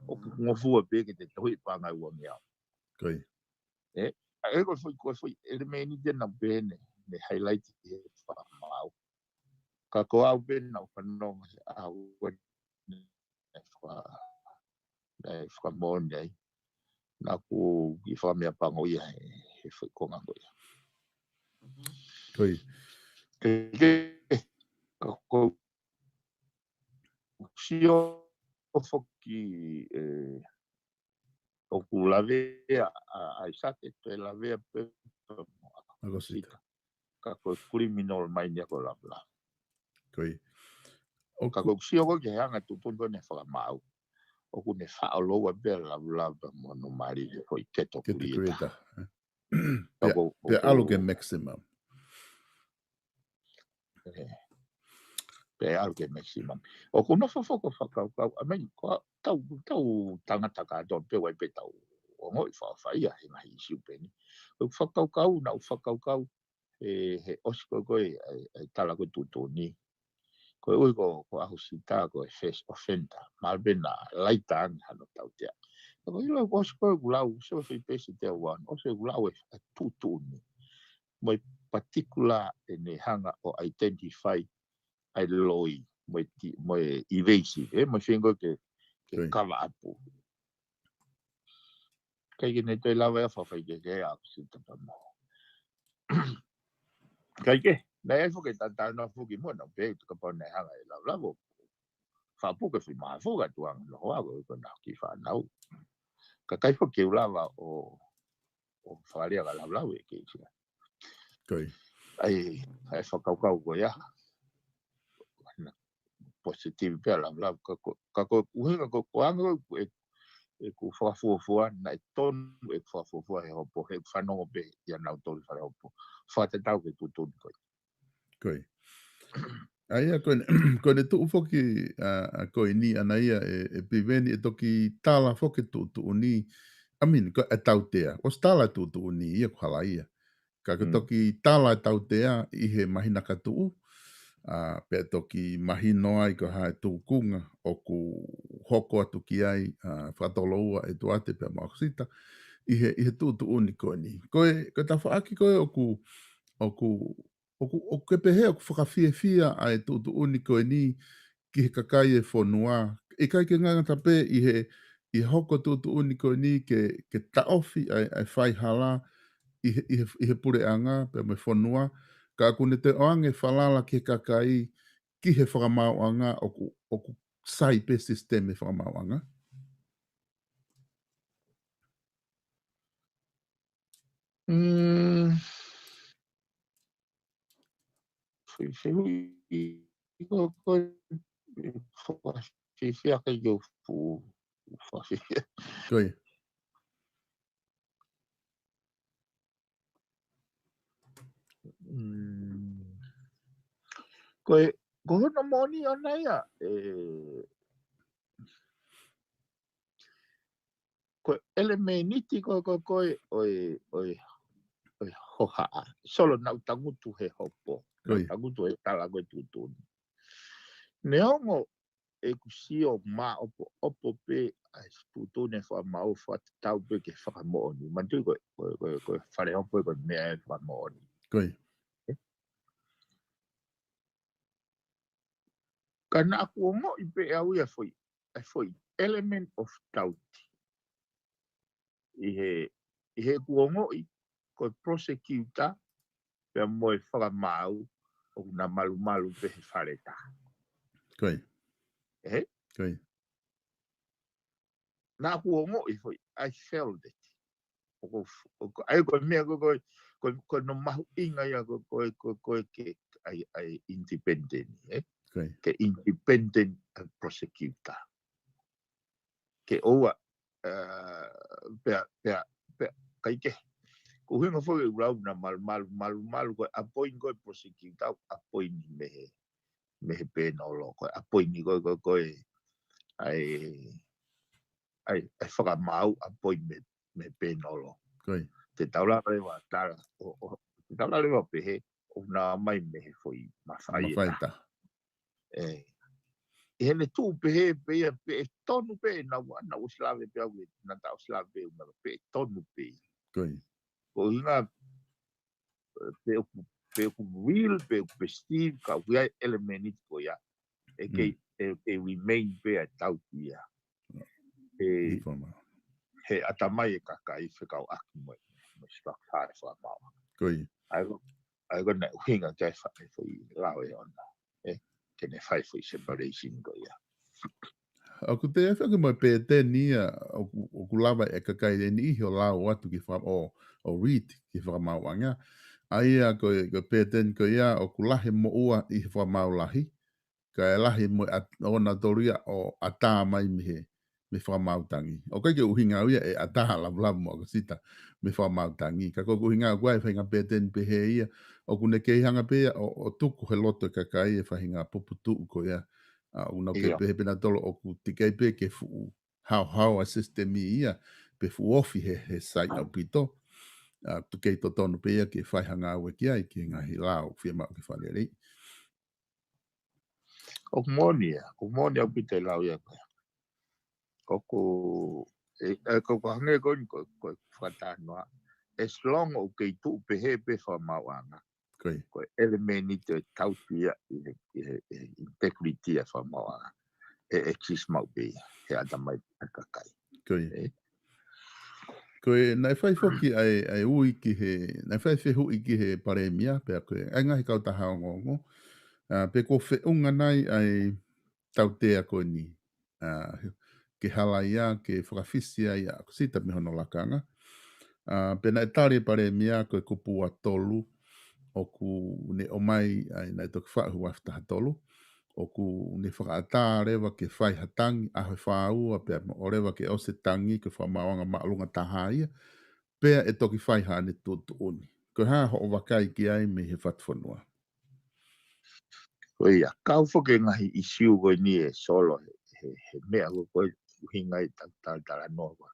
ʻoku ngofua pē ke te tohi paʻanga ʻe uangeau. Ko ia. ʻE, ʻa ia ko e foʻi, ko e foʻi ʻelemēniti ena pē ne, ne highlight he fakamaau. Ka ko au pē naʻa ku fanongo he ʻaho ko ē naʻe faka-, naʻe fakamoʻoni ai. Naʻa ku kiʻi fakameʻapango ia he, he foʻi konga ko ia. Ko ia. Ke, ke, ka ko u sio foki, ʻe, ʻoku lavea ʻa, ʻa ʻAisake, toe lavea pē mo ʻAkosita. ʻAkosita. Ka ko e criminal mai eni ia ko Lavulavu. Ko ia. Ka ʻoku, ko u sio ko ē ki he anga tuʻutuʻuni ko ē ne fakamaau. ʻOku ne faʻo lōua pē ʻa Lavulavu mo hono mali he foʻi keto kulita. Keto kulita. Pea, pea ʻalu ki he maximum. ʻE. Pea ʻalu ki he maximum. ʻOku nofo foki ʻo fakakaukau, ʻa meʻa ko ē, tau, tau tangata kātoa pē ʻoku ʻi ai pē ʻetau ongoʻi fakaʻofaʻia he ngaahi ʻīsiu pehē ni. ʻOku fakakaukau, naʻa ku fakakaukau, ʻe, he ʻosi ko ē ko ē, ʻa e, ʻa e tala ko ē tuʻutuʻuni. Koeʻuhi ko, ko ʻAkosita ko e first offender. Mahalo pē naʻa laita ange hano tautea. Ka ko e ʻilo ʻoku ʻosi ko ē ʻeku lau, so fei pesi te uan, ʻosi ʻeku lau e, ʻa e tuʻutuʻuni. Mo e particular ʻene hanga ʻo identify ʻa e loi, mo e ti-, mo e evasive, ʻe, mo e feinga ke, ke cover up. ʻIkai ke ne toe lava ia ʻo fakafaikehekehe ʻa ʻAkosita pea mo. ʻIkai ke, naʻe ʻi ai foki e talanoa foki mo na pe tu kapau naʻe hanga ʻe Lavulavu ʻo fakapuke foʻi mahafu ka tuʻunga noa ko ē ko ena kiʻi fānau. Ka ʻikai foki ke u lava ʻo, ʻo fakalea kia Lavulavu e keisi. Ko ia. ʻA ia, ʻa e fakakaukau ko ia. Positive pē ʻa Lavulavu, ka ko, ka ko e ʻuhinga ko, ko e anga ko ē ʻeku fakafuofua, naʻe tonu ʻeku fakafuofua he hopo, he fanongo pē ʻia nautolu fale hopo. Fakatatau ki he tuʻutuʻuni ko ia. Ko ia. ʻA ia, ko ʻene, ko ʻene tuʻu foki, ʻa, ʻa ko eni ʻana ia ʻe, ʻe Piveni ʻe toki tala foki tuʻutuʻuni, I mean, ko e tautea. ʻOsi tala tuʻutuʻuni ia kuo halaia. Ka ko e toki tala e tautea ʻi he māhina ka tuʻu, ʻa, pea toki mahino ai ko e hā e tūkunga ʻoku hoko atu ki ai, ʻa, fakatoloua ʻe Tuate pea mo ʻAkosita ʻi he, ʻi he tuʻutuʻuni ko eni. Ko e, ko e tafaʻaki ko ē ʻoku, ʻoku ʻoku, ʻoku ke pehē ʻoku fakafiefia ʻa e tuʻutuʻuni ko eni ki he kakai e fonua. ʻIkai ke ngata pē ʻi he, ʻi he hoko tuʻutuʻuni ko eni ke, ke taʻofi ʻa e, ʻa e faihala ʻi he, ʻi he, ʻi he puleʻanga pea mo e fonua. Ka ʻoku ne toe ʻoange falala ki he kakai ki he fakamaauʻanga ʻoku, ʻoku sai pē sisitemi fakamaauʻanga. Mm. Fai, fai, ui, i ko, ko, fai, fai, fai, ke u fu, fai, fai. Ko ia. Mm. Ko e, ko hono moʻoni ʻona ia, e, ko e ʻelemēniti ko, ko, ko e, ʻo e, ʻo e, ʻo e hohaʻa. Solo naʻu tangutu he hopo. Ko ia. Naʻu tangutu he tala ko e tuʻutuʻuni. Neongo ʻeku sio maʻopoʻopo pē ʻa e tuʻutuʻuni fakamaau fakatatau pē ki he fakamoʻoni. Manatuʻi ko e, ko e, ko e, ko e fale hopo ko e meʻa e fakamoʻoni. Ko ia. Ka naʻa ku ongoʻi pē au ia foʻi, ʻa e foʻi element of doubt. ʻI he, ʻi heʻeku ongoʻi, ko e prosecutor, pea mo e fakamaau, ʻoku na malumalu pē he fale taha. Ko ia. ʻE? Ko ia. Naʻa ku ongoʻi foʻi, I felt it. ʻO ko, ʻo ko, ʻa ia ko e meʻa ko, ko, ko, ko hono mahuʻinga ia ko, ko, ko, ko e ke, ʻa e, ʻa e independent, ʻe? Ko ia. Ke independent, uh, prosecutor. Ke ʻoua, uh, pea, pea, pea, ʻikai ke. Ko e ʻuhinga foki ʻoku lau na malu, malu, malu, malu, ko e appoint ko e prosecutor, appoint mei he, mei he pēnolo, ko e appoint ko, ko, ko e, ʻa e, ʻa e, ʻa e fakamaau appoint mei, mei he pēnolo. Ko ia. Te tau lava leva tala, ʻo, ʻo, te tau lava leva pehē, ʻoku na ō mai mei he foʻi mafai ʻe Mafai taha. taha. ʻE. ʻI heʻene tuʻu pehē, pē ia, pē ʻe tonu pē, naʻa, naʻa ʻosi lave pē au, naʻa ta ʻosi lave pē, naʻa pē ʻe tonu pē. Ko ia. Ko e ʻuhinga, pe ʻoku, pe ʻoku real, pe ʻoku perceive, ka ʻoku ʻi ai e ʻelemēniti ko ia. ʻE kei, ʻe, ʻe remain pē ʻa e tauti ia. He, ʻI fakamaau. he ʻatamai e kakai fekauʻaki mo e, mo e structure e fakamaau. Ko ia. ʻA ia ko, ʻa ia ko e ʻuhinga ke fai foʻi lao ʻe ʻona. ʻE, ke ne fai foʻi separation ko ia. ʻOku toe ʻi ai foki mo e pēteni ia, ʻoku, ʻoku lava e kakai ʻe niʻihi ʻo lau atu ki he faka-, ʻo, ʻo read ki he fakamaauʻanga. ʻA ia ko e, ko e pēteni ko ia, ʻoku lahi e moʻua ʻi he fakamaau lahi. Kae lahi mo e ʻat-, ʻo na tolu ia ʻo ʻatā mai mei he, mei he fakamaau tangi. ʻOku ʻikai ke ʻuhinga au ia ʻe ʻatā lavulavu mo ʻAkosita mei he fakamaau tangi. Ka ko e ʻuhinga ʻoku ʻi ai e faʻahinga pēteni pehē ia, ʻoku ne kei hanga pē ia ʻo, ʻo tuku he loto e kakai e faʻahinga puputuʻu ko ia. ʻA, ʻoku nau kei pehē pē na tolo ʻoku teʻeki ai pē ke fuʻu haohaoa e sisitemi ia, pe fuʻu ofi he, he sai ʻaupito. ʻA, ʻoku kei totonu pē ia ke fai ha ngāue ki ai, ki he ngaahi lao ʻoku fiemaʻu ke fakaleleiʻi. ʻOku moʻoni ia, ʻoku moʻoni ʻaupito e lau ia ko ia. ʻOku, ʻe, ʻe, ko, ko e hangē ko eni ko, ko e fakatalanoa. As long ʻoku kei tuʻu pehē pē fakamaauʻanga. Ko ia. Ko e ʻelemēniti ʻo e tauti ia ʻi he, ʻi he, ʻi he integrity ʻa e fakamaauʻanga. ʻE exist maʻu pē ia, he ʻatamai ʻa e kakai. Ko ia. ʻE? Ko e, naʻe fai foki ʻa e, ʻa e ui ki he, naʻe fai fehuʻi ki he palēmia, pea ko e, ʻa e ngaahi kautaha ongoongo. ʻA, pe kuo feʻunga nai ʻa e tautea ko eni. ʻA, ke hala ia, ke fakafisi ai ʻa ʻAkosita mei hono lakanga. ʻA, pea naʻe tali e palēmia ko e kupu ua tolu, ʻoku ne ʻomai, ʻa ia naʻe toki faʻu he ua afe taha tolu, ʻoku ne fakaʻatā leva ke fai ha tangi, ʻaho ʻe fā ua, pea mo ʻoleva ke ʻosi e tangi, ko e fakamaauʻanga māʻolunga taha ia, pea ʻe toki fai haʻane tuʻutuʻuni. Ko e hā hoʻo vakai ki ai mei he fatufonua? Ko ia, kau foki e ngaahi ʻisiū ko eni ʻe Solo, he, he, he meʻa ko, ko e ʻuhinga ʻi he ta-, ta-, talanoa ko.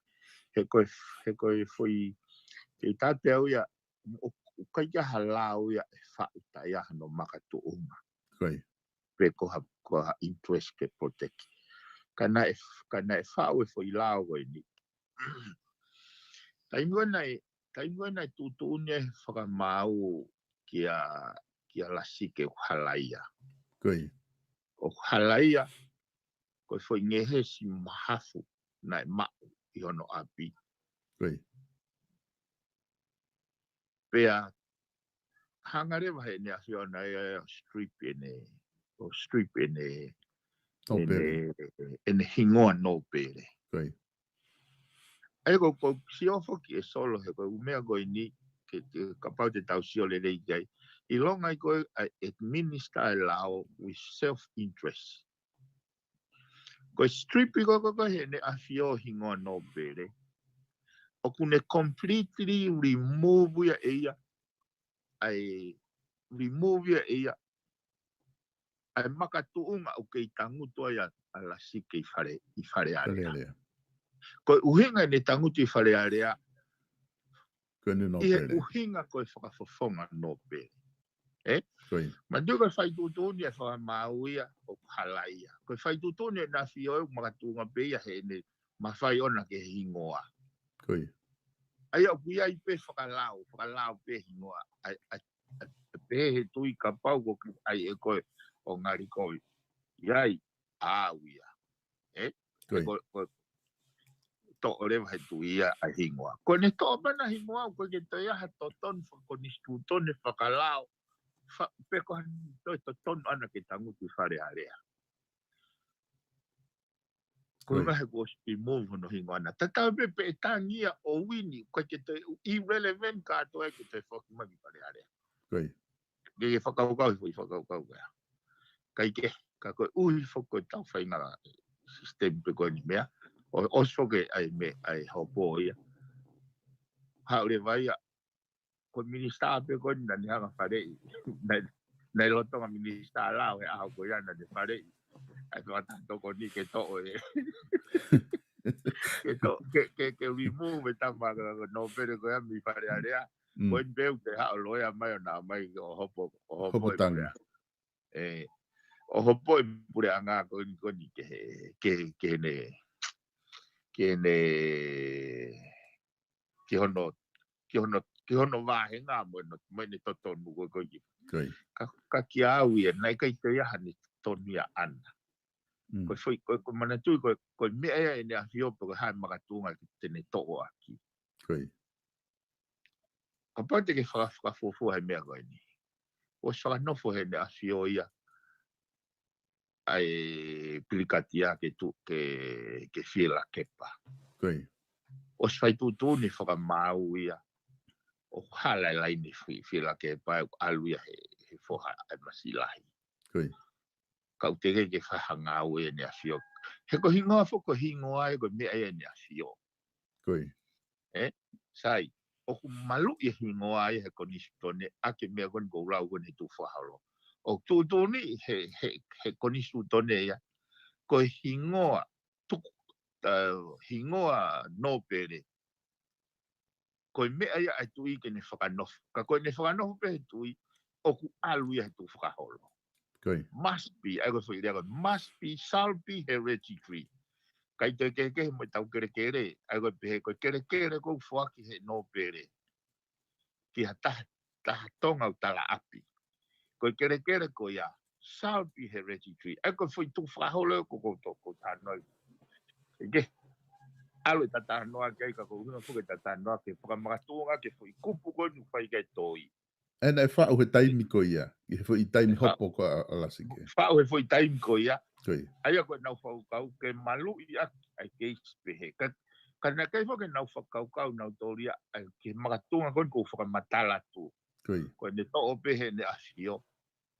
He ko e, he ko e foʻi, ke ʻikai te au ia, ʻo, ʻoku ʻikai ke ʻi ai ha lao ia ʻe faʻu taʻe ʻi ai hano makatuʻunga. Ko ia. Pe ko ha, ko ha interest ke protect. Ka naʻe, ka naʻe faʻu e foʻi lao ko eni. Taimi ko ē naʻe, taimi ko ē naʻe tuʻutuʻuni e fakamaau kia, ʻia Lasike ʻoku halaia. Ko ia. ʻOku halaia, ko e foʻi ngehesi mahafu naʻe maʻu ʻi hono ʻapi. Ko ia. Pea hanga leva heʻene ʻafio ʻana ia ʻo strip ʻene, ʻo strip ʻene, ʻene, ʻene hingoa nōpele. Ko ia. ʻA ia ko, ko sio foki ʻe Solo he ko e ʻū meʻa ko eni, ke, ke kapau te tau sio lelei ki ai. ʻIlonga ʻi ko e, ʻa e administer ʻa e lao with self-interest. Ko e strip ko, ko, ko heʻene ʻafio hingoa nōpele. ʻOku ne completely remove ia ʻe ia. ʻA e remove ia ʻe ia. ʻA e makatuʻunga ʻoku kei tangutu ai ʻa, ʻa Lasike ʻi Fale, ʻi Fale Alea. Fale Alea. Ko e ʻuhinga ʻene tangutu ʻi Fale Alea. Ko ʻene ʻi he nōpele. ʻUhinga ko e fakafofonga nōpele. ʻE? Ko ia. Manatuʻi ko e fai tuʻutuʻuni ʻa e Fakamaau ia ʻoku halaia. Ko e fai tuʻutuʻuni ʻene ʻafio ʻoku makatuʻunga pē ia heʻene mafai ʻona ki he hingoa. Ko ia. ʻA ia ʻoku ʻi ai pē fakalao, fakalao pē hingoa. ʻA, ʻa, ʻa, pehē he tui kapau ko ki ai ʻe koe ʻo ngali kovi. ʻI ai, ʻa au ia. ʻE? Ko ia. Ko, ko, toʻo leva he tui ia ʻa e hingoa. Ko ʻene toʻo pē ʻana hingoa, ʻoku ʻikai ke toe ʻi ai ha totonu fakakonisitūtone fakalao. Fa, pe ko ha toe totonu ʻana ke tangutu ʻi Fale Alea. Ko ia. Ko e ngaahi kuo ʻosi remove hono hingoa ʻana. Tatau pē pe ʻe tangi ia ʻo wini, ʻoku ʻikai ke toe irrelevant kātoa ke toe foki mai ki Fale Alea. Ko ia. Ke, ke fakakaukau, foʻi fakakaukau ko ia. ʻIkai ke, ka ko e ʻuhi foki ko e tau faingala system pē ko eni meʻa. ʻO, ʻosi foki ʻa e meʻa, ʻa e hopo ia. Haʻu leva ia, ko e minisitā pē ko eni naʻa ne hanga faleʻi. Naʻe, naʻe lolotonga minisitā lao he ʻaho ko ia naʻa ne faleʻi. ʻA e fakataha tokoni ke toʻo e. Ke toʻo, ke, ke, ke remove e tama ka, ka nōpele ko ia mei Fale Alea. Mm. Ko eni pē ʻoku te haʻu loea mai ʻo nau mai ʻo hopo, ʻo hopo Hopo e tangi. Puleʻanga. ʻE, ʻo hopo e puleʻanga ko eni, ko eni ke he, ke, ke ne, ke ne, ke hono, ke hono, ke hono vāhenga mo ʻene, mo ʻene totonu ko, ko ia. Ko ia. Ka, ka kia au ia, naʻe ʻikai toe ʻi ai haʻane totonu ia ʻana. Mm. Ko e foʻi, ko, ko e manatuʻi, ko, ko e meʻa ia ʻene ʻafio pe ko e hā e makatuʻunga ke te ne toʻo ʻaki. Ko ia. Kapau te ke faka-, fakafuofua he meʻa ko eni. ʻOsi fakanofo heʻene ʻafio ia ʻa e Pilikatia ke tu-, ke, ke Fielakepa. Ko ia. ʻOsi fai tuʻutuʻuni Fakamaau ia. ʻO hala e laine Fi-, Fielakepa ʻoku ʻalu ia he, he foha ʻa e Masilahi. Ko ia. Ka ʻoku teʻeki ke fakahanga au ʻene ʻafio. He ko e hingoa foki ko e hingoa ia ko e meʻa ia ʻene ʻafio. Ko ia. ʻE? Sai, ʻoku maluʻi e hingoa ia he konisitūtone, ʻa e meʻa ko eni ʻoku ou lau ko eni he tuʻu fakaholo. ʻOku tuʻutuʻuni he, he, he konisitūtone ia, ko e hingoa, tuku, ʻa, hingoa nōpele. Ko e meʻa ia ʻa e tuʻi ke ne fakanofo. Ka ko ʻene fakanofo pē he tuʻi, ʻoku ʻalu ia he tuʻu fakaholo. Ko ia. Must be, ʻa ia ko e foʻi lea ko e must be, shall be hereditary. ʻIkai toe kehekehe mo e tau kelekele, ʻa ia ko e pehē ko e kelekele ʻoku foaki he nōpele. Ki ha taha, taha Tonga ʻoku tala ʻapi. Ko e kelekele ko ia, shall be hereditary. ʻA ia ko e foʻi tuʻu fakaholo ko, ko, ko, ko tano. ʻIkai ke ʻalu e tatanoa ki ai ka ko e ʻuhinga foki e tatanoa ke fakamakatuʻunga ki he foʻi kupu ko eni ʻoku fai ki ai e toi. ʻA ia naʻe faʻu he taimi ko ia, ʻi he foʻi taimi Faʻu. hopo ko ia ʻa Lasike. Faʻu he foʻi taimi ko ia. Ko ia. ʻA ia ko ʻenau fakakaukau ke maluʻi ʻaki ʻa e keisi pehē. Ka, ka naʻe ʻikai foki ke nau fakakaukau nautolu ia, ʻa e ke makatuʻunga ko eni ʻoku ou fakamatala atu. Ko ia. Ko ʻene toʻo pē heʻene ʻafio.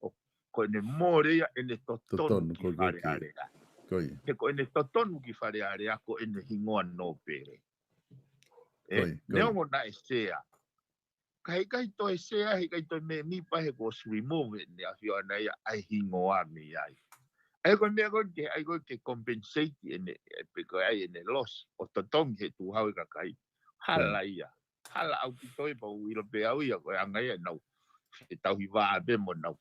ʻO, ko ʻene mole ia ʻene totonu Totonu, ki ko e Fale ke. Alea. Ko ia. He ko ʻene totonu ki Fale Alea, ko ʻene hingoa nōpele. ʻE, Ko ia, ko ia. neongo naʻe sea. Ka heʻikai toe sea, heʻikai toe mēmipa he kuo ʻosi remove ʻene ʻafio ʻana ia ʻa e hingoa mei ai. ʻA ia ko e meʻa ko eni ke, ʻa ia ko e ke compensate ʻene, ʻe pe ko e ʻai ʻene loss, ʻo totongi he tuʻu hau e kakai. Hala Ko ia. ia. Hala ʻaupito ia pea u ʻilo pē au ia, ko e anga ia ʻenau, ʻe tauhi vā pē mo nau.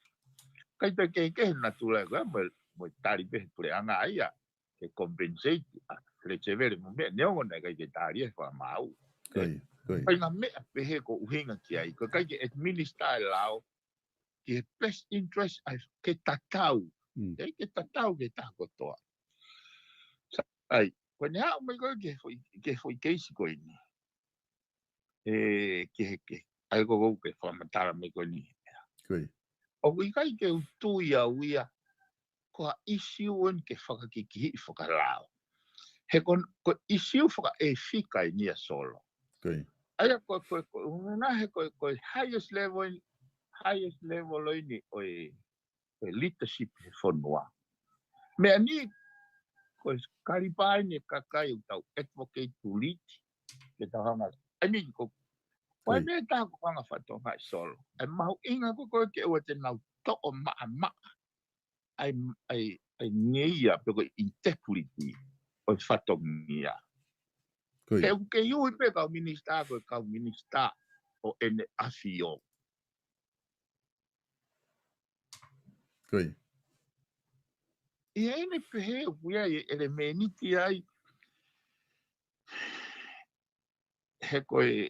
ʻIkai toe kehekehe natula ko ia, mo, mo tali pē he puleʻanga ia. Ke compensate, ʻa, Letevele mo meʻa, neongo naʻe ʻikai ke tali e Fakamaau. Ko ia, ko ia. Ko e ngaahi meʻa pehē ʻoku ʻuhinga ki ai, ko e ʻikai ke administer e lao, ki he best interest ʻa e ke tatau. Mm. ʻIkai ke tatau ki he taha kotoa. Sai, ko ʻene haʻu mai ko ē ki he foʻi, ki he foʻi keisi ko eni. ʻE, ki he, ki he, ʻa ia ko ē ʻoku ke fakamatala mai ko eni. Ko ia. ʻOku ʻikai ke u tui au ia, ko ha ʻisiū eni ke fakakikihiʻi fakalao. He ko, ko e ʻisiū fakaʻefika eni ia Solo. Ko ia. ʻA ia ko, ko, ko, ʻuhinga he ko, ko e highest level eni, highest level eni ʻo e, ʻo e leadership he fonua. Meʻa ni, ko e kalipa eni e kakai ʻoku tau advocate to lead, ke tau hanga. I mean, ko, ko e Ko ia. meʻa ʻe taha ʻoku hanga ʻo fakatokangaʻi Solo. ʻA e mahuʻinga ko ē ke ʻoua te nau toʻo maʻamaʻa ʻa e, ʻa e, ʻa e ngeia pe ko e integrity ʻo e fatongia. Ko ia. He ʻoku kei ui pē kau minisitā ko e kau minisitā ʻo ʻEne ʻAfio. Ko ia. ʻI heʻene pehē ʻoku ʻi ai e ʻelemēniti ai he ko e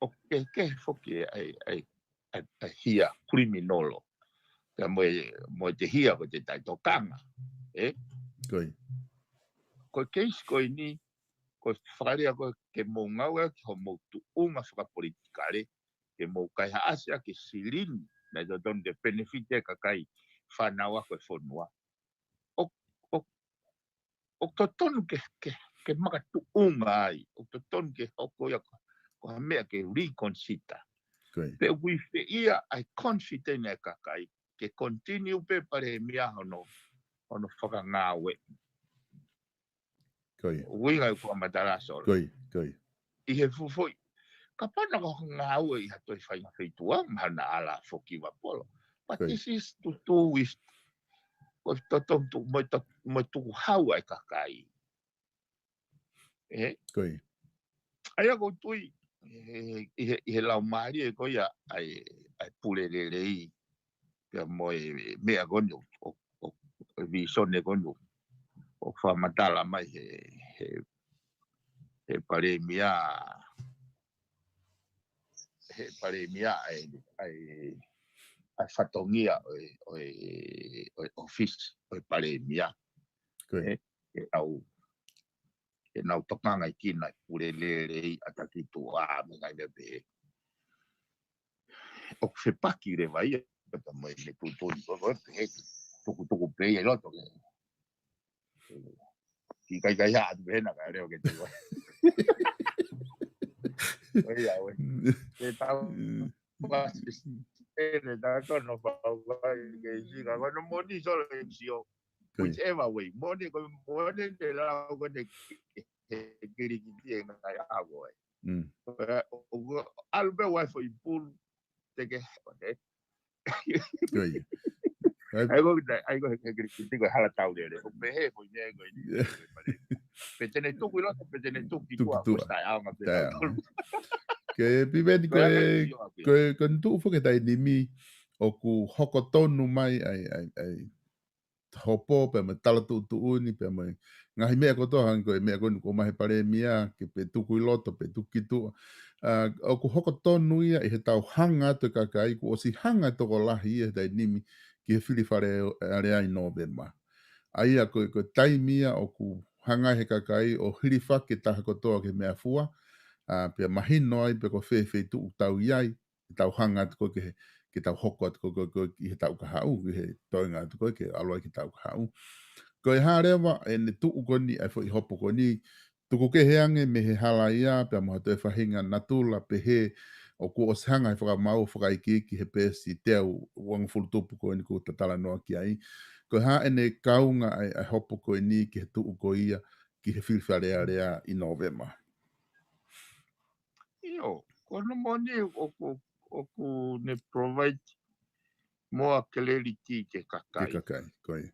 ʻoku kehekehe foki ʻa e, ʻa e, ʻa e, ʻa e hia kiliminolo. Pea mo e, mo e te hia ko e te taʻetokanga. ʻE? Ko ia. Ko e keisi ko eni, ko e fakalea ko ē ke mou ngāue ki hoʻomou tuʻunga fakapolitikale, ke mou kaihaʻasi ʻaki e silini, naʻe totonu ke benefit e kakai fānau ako e fonua. ʻO, ʻo, ʻoku totonu ke, ke, ke makatuʻunga ai, ʻoku totonu ke hoko ia ko, ko ha meʻa ke reconsider. Ko ia. Pe ʻoku ʻi fē ia ʻa e confidence ʻa e kakai, ke continue pē Palēmia hono, hono fakangāue. Ko ia. ʻUhinga ʻeku fakamatala Solo. Ko ia, ko ia. ʻI he fuʻu foʻi. Kapau naʻa ko ha ngāue ʻi ha toe faʻahinga feituʻu, mahalo naʻa ala foki Vapolo. But Ko ia. this is to do with, ko e totonu tu, mo e to, mo e tukuhau ʻa e kakai. ʻE? Ko ia. ʻA ia ʻoku ou tui, ʻi he, ʻi he, ʻi he laumālie ko ia ʻa e, ʻa e pule lelei. Pea mo e meʻa ko eni ʻo, ʻo, ʻo, e visone ko eni ʻo, ʻoku fakamatala mai he, he, he Palēmia, he Palēmia ʻa e, ʻa e, ʻa e fatongia ʻo e, ʻo e, ʻo e ʻōfisi ʻo e Palēmia. Ko ia. ʻE, ʻe au, ʻe nau tokangaʻi kinautolu e pule lelei ʻa e taki tuʻa mo e ngaahi meʻa pehē. ʻOku fepaki leva ia, pea mo e meʻa tuʻutuʻuni, ko, ko, pehē, tukutuku pē ia ʻi loto ke. Ki kai kai ha atu pē na ka leo ke tuʻa. ʻOi, ia, ʻoi. Ke tau, Mm. mas, ʻene tā kono pau kai ke isi, ka kono moni Solo ke sio. Ko ia. Whichever way. Moni ko, moni te lau ko ne he kilikiti e ngai avo ai. Mm. Ko, ʻo, ʻalu pē ʻo ʻai foʻi pulu, te ke, ʻo ne. Ko ia. Ai, Ai ko kita, ai ko he kilikiti ko e hala tau lele. ʻO pehē foʻi meʻa ko eni. Yeah. Pe te ne tuku ʻi loto, pe te ne tuku ki Tuku tuʻa, tuʻa. ko e taʻeʻaonga pē Taʻeʻaonga. tautolu. Ke piveni ko Ko e, e, ko e, ko e tuʻu foki he taimi ni ʻoku hoko tonu mai ai, ai, ai. Hopo, pea mo e tala tuʻutuʻuni, pea mo e ngaahi meʻa kotoa hangē ko e meʻa ko eni ʻoku ʻomai he Palēmia, ke pe tuku ʻi loto, pe tuku ki tuʻa. ʻA, ʻoku hoko tonu ia ʻi he tau hanga atu e kakai, kuo ʻosi hanga e tokolahi ia he taimi ni ki he fili Fale Alea ʻi Nōvema. ʻA ia ko e, ko e taimi ia ʻoku hanga he kakai ʻo hilifaki e taha kotoa ki he meʻafua, ʻa, pea mahino ai pe ko fē feituʻu tau ʻi ai, ke tau hanga atu ko ē ke, ke tau hoko atu ko ē, ko ē, ko ē, ʻi he taʻu kahaʻu, ʻi he toenga atu ko ē, ke ʻalu ai ki he taʻu kahaʻu. Ko e hā leva, ʻene tuʻu ko eni, ʻa e foʻi hopo ko eni, tuku kehe ange mei he hala ia, pea mo ha toe faʻahinga natula pehē, ʻoku ʻosi hanga he fakamaau fakaikiiki he peesi teau uangofulu tupu ko eni ʻoku ta talanoa ki ai. Ko e hā ʻene kaunga ʻa e, ʻa e hopo ko eni ki he tuʻu ko ia, ki he fili Fale Alea ʻi Nōvema. ʻIo, ko hono moʻoni ʻoku, ʻoku ne provide more clarity ki he kakai. Ki he kakai, ko ia.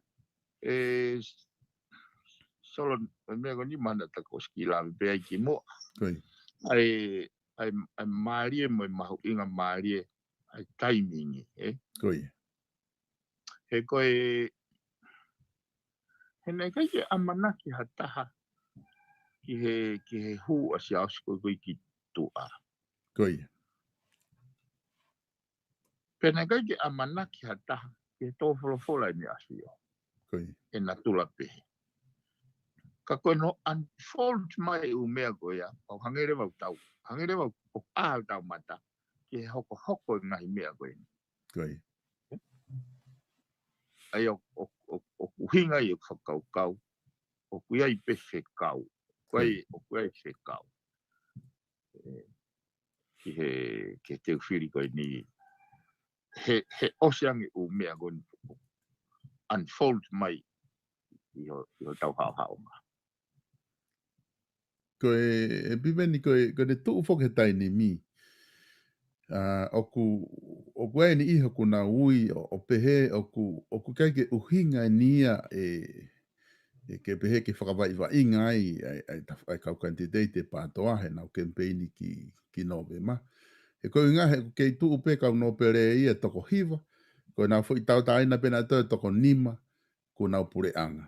ʻE, Solo, e meʻa ko eni mahalo naʻa ta ko ʻosi kiʻi lave pē ai kimuʻa. Ko ia. ʻA e, ʻa e, ʻa e mālie mo e mahuʻinga mālie, ʻa e taimi ni, ē? Ko ia. He ko e, he naʻe ʻikai ke ʻamanaki ha taha ki he, ki he hū ʻa Siaosi ko ē ko ē ki tuʻa. Ko ia. Pea naʻe ʻikai ke ʻamanaki ha taha ke tō folofola ʻi he ʻafio. Ko ia. ʻE natula pehē. Ka ko ʻene unfold mai ʻū meʻa ko ia, ʻoku hangē leva ʻoku tau, hangē leva ʻoku ʻā ʻetau mata ki he hokohoko e ngaahi meʻa ko eni. Ko ia. ʻA ia ʻoku, ʻoku, ʻoku, ʻoku ʻuhinga ia ʻeku fakakaukau, ʻoku ʻi ai pē fekau. Ko ia, ʻoku ʻi ai fekau. ʻE, ki he, ki he teu fili ko eni, he, he ʻosi ange ʻū meʻa ko eni unfold mai ʻi ho, ʻi hotau haʻohaʻonga. Ko e, ʻe Piveni ko e, ko ʻene tuʻu foki he taimi ni. ʻA, ʻoku, ʻoku ʻi ai e niʻihi ʻoku nau ui, ʻo, ʻo pehē, ʻoku, ʻoku ʻikai ke ʻuhinga eni ia ʻe, ʻe ke pehē ke fakavaʻivaʻinga ai, ʻa e, ʻa e taf-, ʻa e kau kanititeiti ʻe PATOA, heʻenau kemipeini ki, ki Nōvema. He ko e ʻuhinga he ʻoku kei tuʻu pē kau nōpele ia ʻe toko hiva, ko ʻenau foʻi tauʻatāina pē naʻe toe toko nima, kuo nau puleʻanga.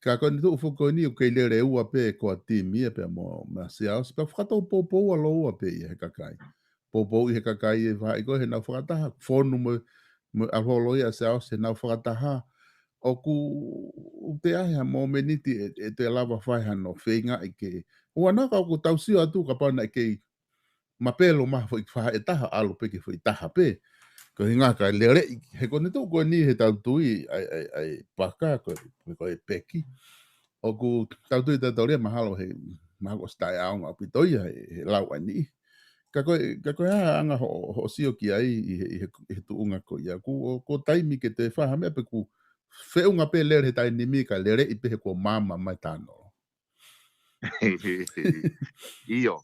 Ka ko ʻene tuʻu foki ko eni ʻoku kei lele ua pē ko e timi ia pea mo, mo e Sea ʻOsi, pea fakatou poupou ʻa lōua pē ia he kakai. Poupou ʻi he kakai ʻe vahaʻi ko ē heʻenau fakataha, fonu mo, mo e ʻAlo Holo ia Sea ʻOsi heʻenau fakataha. ʻOku, ʻoku teʻeki ai ha momeniti ʻe, ʻe toe lava fai hano feingaʻi ke. ʻOua naʻa ka ʻoku tau sio atu kapau naʻe kei mapelo mai ha foʻi faʻahi ʻe taha, ʻalu pē ki he foʻi taha pē. Ko e ʻuhinga ka leleʻi, he ko ʻene tuʻu ko eni he tau tui, ʻa e, ʻa e, ʻa e paka, ko e, ko e peki. ʻOku tau tui tautolu ia mahalo he, mahalo ʻosi taʻeʻaonga ʻaupito ia he, he lau ʻa e niʻihi. Ka ko e, ka ko e hā e anga hoʻo, hoʻo sio ki ai ʻi he, ʻi he, ʻi he tuʻunga ko ia. Kuo, kuo taimi ke toe fai ha meʻa pe kuo feʻunga pē lele he taimi ni ka leleʻi pē he kuo maama mai tano. ʻIo.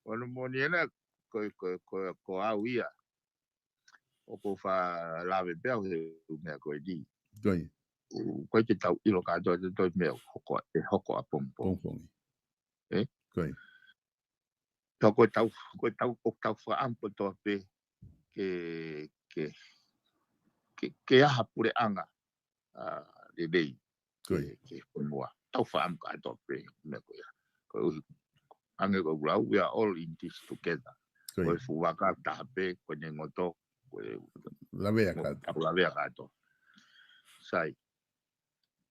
Ono moni ena ko, ko, ko, ko au ia. ʻOku ou faʻa lave pē au he ʻū meʻa ko eni. Ko ia. ʻOku ʻikai ke tau ʻilo kātoa te toe meʻa hoko, ʻe hoko ʻapongipongi. Pongipongi. ʻE? Ko ia. Ka ko e tau, ko e tau, ʻoku tau fakaʻamu kotoa pē ke, ke, ke, ke ʻi ai ha puleʻanga, ʻa, lelei. Ko ia. Ki he, ki he fonua. Tau fakaʻamu kātoa pē, meʻa ko ia. Koeʻuhi, hangē ko ʻeku lau, we are all in this together. Ko ia. Ko e fuʻu vaka taha pē, ko e ngoto, ko e lavea kātoa. Tau lavea kātoa. Sai.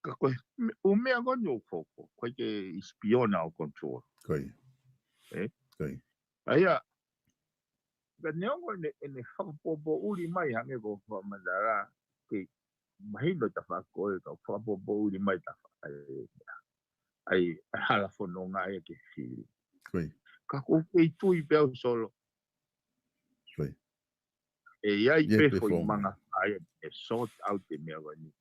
Ka ko e, me-, ʻū meʻa ko eni ʻoku hoko, ʻoku ʻikai ke, it's beyond our control. Ko ia. ʻE? Ko ia. ʻA ia, ka neongo ʻene, ʻene fakapoʻuli mai hangē ko e fakamatala, ke mahino tafaʻaki ko e kau fakapoʻuli mai tafaʻaki, ʻa e, ʻa e hala fononga ia ke fili. Ko ia. Ka ʻoku ou kei tui pē au Solo. Ko ia. ʻE ʻi ai pē foʻi manga ʻa ia ʻe sort out e meʻa ko eni.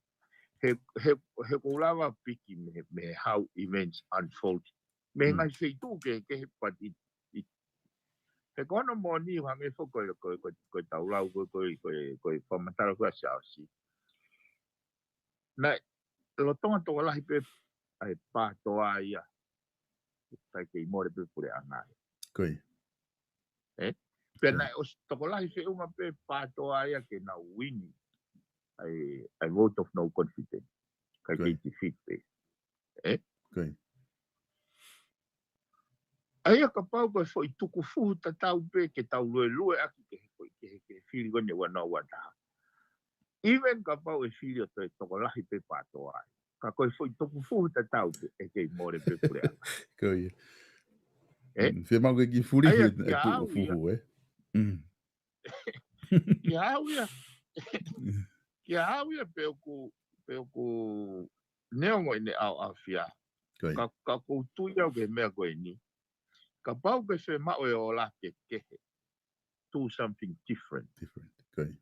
He, he, he ʻoku ou lava piki mei he, mei he how events unfold. Mei he ngaahi feituʻu kehekehe, but it, it, he ko hono moʻoni hangē foki ko e, ko e, ko e, ko e tau lau, ko e, ko e, ko e, ko e fakamatala ko ē ʻa Sea ʻOsi. Naʻe, lolotonga tokolahi pē ʻa e PATOA ia. ʻIkai kei mole pē puleʻanga ia. Ko ia. ʻE? Pea naʻe ʻosi tokolahi feʻunga pē PATOA ia ke nau wini ʻa e, ʻa e vote of no confidence. ʻIkai kei defeat pē. ʻE? Ko ia. ʻA ia kapau ko e foʻi tukufuhu tatau pē ke tau luelueʻaki ke he, ke he, ke he fili ko eni ua noa ua taha. Even kapau ʻe fili ʻo toe tokolahi pē PATOA. Ka ko e foʻi tukufuhu tatau pē ʻe kei mole pē puleʻanga. Ko ia. ʻE? Mm, fiemaʻu ke kiʻi fulihi ʻa e tukufuhu, ʻe? Mm. Kia au ia. Kia au ia pe ʻoku, pe ʻoku neongo ʻene ʻaoʻaofia. Ko ia. Ka, ka ʻoku ou tui au ki he meʻa ko eni. Kapau ke fiemaʻu e ola kehekehe. Do something different. Different. Ko ia.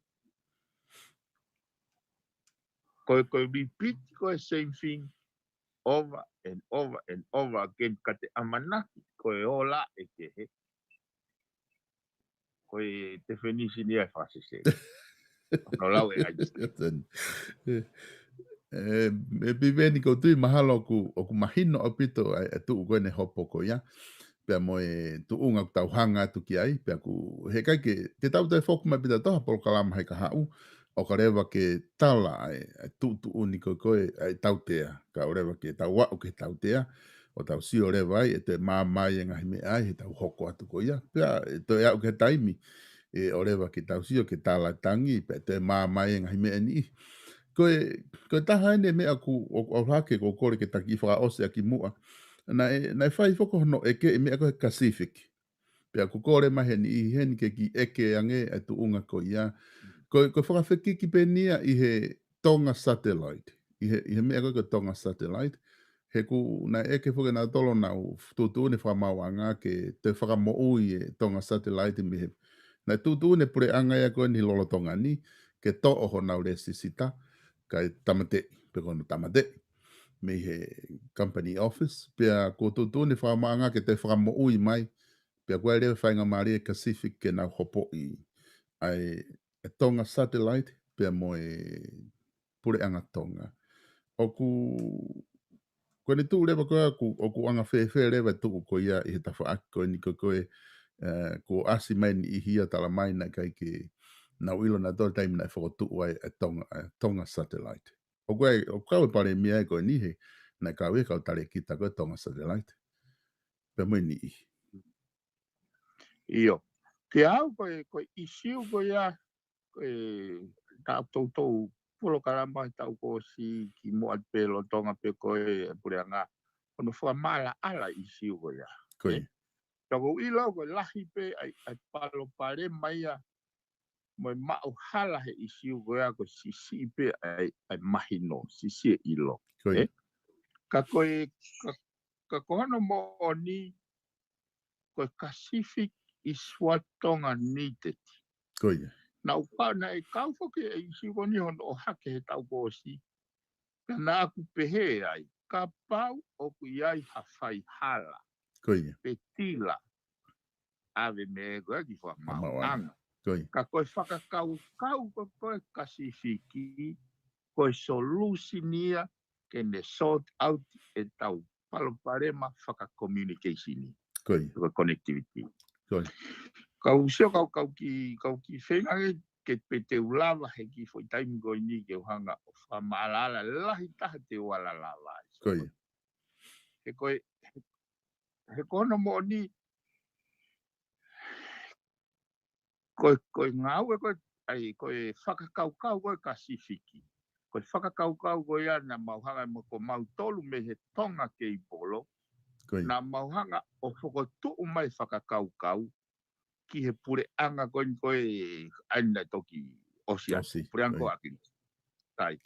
Ko e, ko e repeat, ko e same thing over and over and over again, ka te ʻamanaki ko e ola ʻe kehe. Ko e definition ia e fakasese. No lau e Einstein. ʻE, ʻe Piveni ʻoku ou tui mahalo ʻoku, ʻoku mahino ʻaupito ʻa e, ʻa e tuʻu ko eni hopo ko ia. Pea mo e tuʻunga ʻoku tau hanga atu ki ai, pea ʻoku, heʻikai ke, te tau toe foki mai pita toha polokalama he kahaʻu, ʻo ka leva ke tala ʻa e, ʻa e tuʻutuʻuni ko ē, ko ē, ʻa e tautea, ka ʻoua leva ke tau aʻu ki he tautea, ʻo tau sio leva ai, ʻe toe maama e ngaahi meʻa ai, he tau hoko atu ko ia, pea ʻe toe aʻu ki he taimi, ʻe ʻoleva ke tau sio ke tala tangi, pea toe māmā e ngaahi meʻa ni. Ko e, ko e taha eni e meʻa ʻoku, ʻoku ʻalu hake ʻoku ou kole ke ta kiʻi fakaʻosi ʻaki muʻa. Naʻe, naʻe fai foki hono ʻeke e meʻa ko e Pacific. Pea ʻoku kole mai heni ʻi heni ke kiʻi ʻeke ange e tuʻunga ko ia. Ko, ko e fakafekiki pē eni ia ʻi he Tonga Satellite. ʻI he, ʻi he meʻa ko e ko e Tonga Satellite. He ʻoku naʻe ʻeke foki ʻe nautolu ʻenau tuʻutuʻuni fakamaauʻanga ke toe fakamoʻui e Tonga Satellite mei he. Naʻe tuʻutuʻuni e puleʻanga ia ko eni lolotonga ni, ke toʻo honau lēsisita, kae tāmateʻi, pe ko hono tāmateʻi. Mei he company office, pea ʻoku tuʻutuʻuni fakamaauʻanga ke toe fakamoʻui mai, pea ʻoku ʻi ai leva e faingamālie e Pacific ke nau hopoʻi. ʻA e, e Tonga Satellite, pea mo e puleʻanga Tonga. ʻOku, ko eni tuʻu leva ko ē ʻoku, ʻoku anga fēfē leva e tuʻu ko ia ʻi he tafaʻaki ko eni ko, ko e, eh, kuo ʻasi mai ni ʻi hia tala mai naʻe ʻikai ke nau ʻilo nautolu taimi naʻe fokotuʻu ai e Tonga, e Tonga Satellite. ʻOku ʻi ai, ʻoku kau e palēmia ko eni he, naʻe kau e kau talēkita ko e Tonga Satellite. Pea mo e niʻihi. ʻIo. Ke au ko e, ko e ʻīsiu ko ia, ko e taʻu toutou polokalama he taʻu kuo ʻosi ki muʻa pē lolotonga pē ko e puleʻanga. Ko hono fakamaʻalaʻala ʻīsiu ko ia. Ko ia. Ka ʻoku ou ʻilo ko e lahi pē ʻa e, ʻa e palopalema ia mo e maʻuhala he ʻīsiu ko ia ko e siʻisiʻi pē ʻa e, ʻa e mahino, siʻisiʻi e ʻilo. Ko ia. Ē? Ka ko e, ka, ka ko hono moʻoni, ko e Pacific is what Tonga needed. Ko ia. Naʻa ku kau, naʻe kau foki e ʻīsiu ko eni hono ʻohake he taʻu kuo ʻosi. Ka naʻa ku pehē ai, kapau ʻoku ʻi ai ha faihala. Ko ia. Pe tila. ʻAve mei he ko e ki fakamaauʻanga. Ko ia. Ka ko e fakakaukau ko, ko e Pasifiki, ko e solution ia ke ne sort out e tau palopalema faka-communication. Ko ia. Ko e connectivity. Ko ia. Kau sio kau, kau kiʻi, kau kiʻi feinga ke, ke pē te u lava he kiʻi foʻi taimi ko eni ke u hanga ʻo fakamaʻalaʻala lahi taha te u ala lava ai. Ko ia. He ko e, he ko hono moʻoni, ko e, ko e ngāue ko e, ʻai, ko e fakakaukau ko e Pasifiki. Ko e fakakaukau ko ia naʻa mau hanga mo ko mautolu mei he Tonga kei polo. Ko ia. Naʻa mau hanga ʻo fokotuʻu mai fakakaukau ki he puleʻanga ko eni ko e ʻai naʻe toki ʻosi atu. ʻOsi, puleʻanga ko ia. Ko ʻAkilisi. Kai.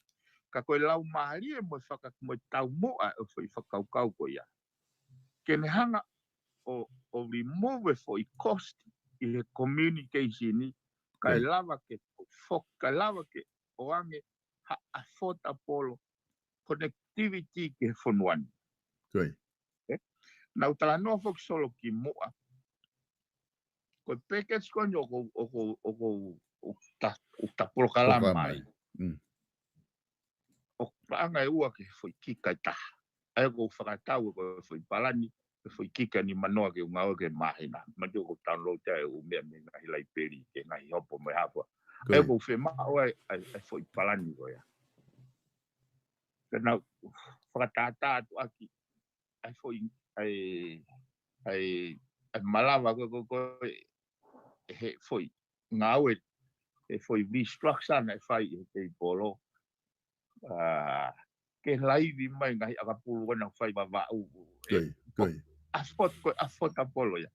Ka ko e laumālie mo e faka-, mo e taumuʻa ʻo e foʻi fakakaukau ko ia. Ke ne hanga ʻo, ʻo remove e foʻi cost ʻi he communication ni, kae Ko ia. lava ke fo-, kae lava ke ʻoange ha affordable connectivity ki he fonua ni. Ko ia. Ē? Naʻa ku talanoa foki Solo ki muʻa. Ko e package ko eni ʻoku, ʻoku, ʻoku, ʻoku ta, ʻoku ta polokalama Polokalama ai. ai. Mm. ʻOku paʻanga ʻe ua ki he foʻi kika ʻe taha. ʻA ia ʻoku ou fakatau ʻe ko e foʻi palani, e foʻi kika ʻe nima noa ke u ngāue ki he māhina. Manatu ʻoku ou download ai e ʻū meʻa mei he ngaahi laipeli, ki he ngaahi hopo mo e hā fua. Ko ʻA ia ia. ʻoku ou fiemaʻu ai, ʻa e, ʻa e foʻi palani ko ia. Ka naʻa ku fakatātā atu ʻaki, ʻa e foʻi, ʻa e, ʻa e, ʻa e malava ko, ko, ko, ʻe he foʻi ngāue, he foʻi restructure naʻe fai ʻe he kei polo. ʻA, ke laivi mai ngaahi ʻakapulu ko ena fai Vavaʻu. Ko ia, ko ia. Afford-, ko e affordable ia.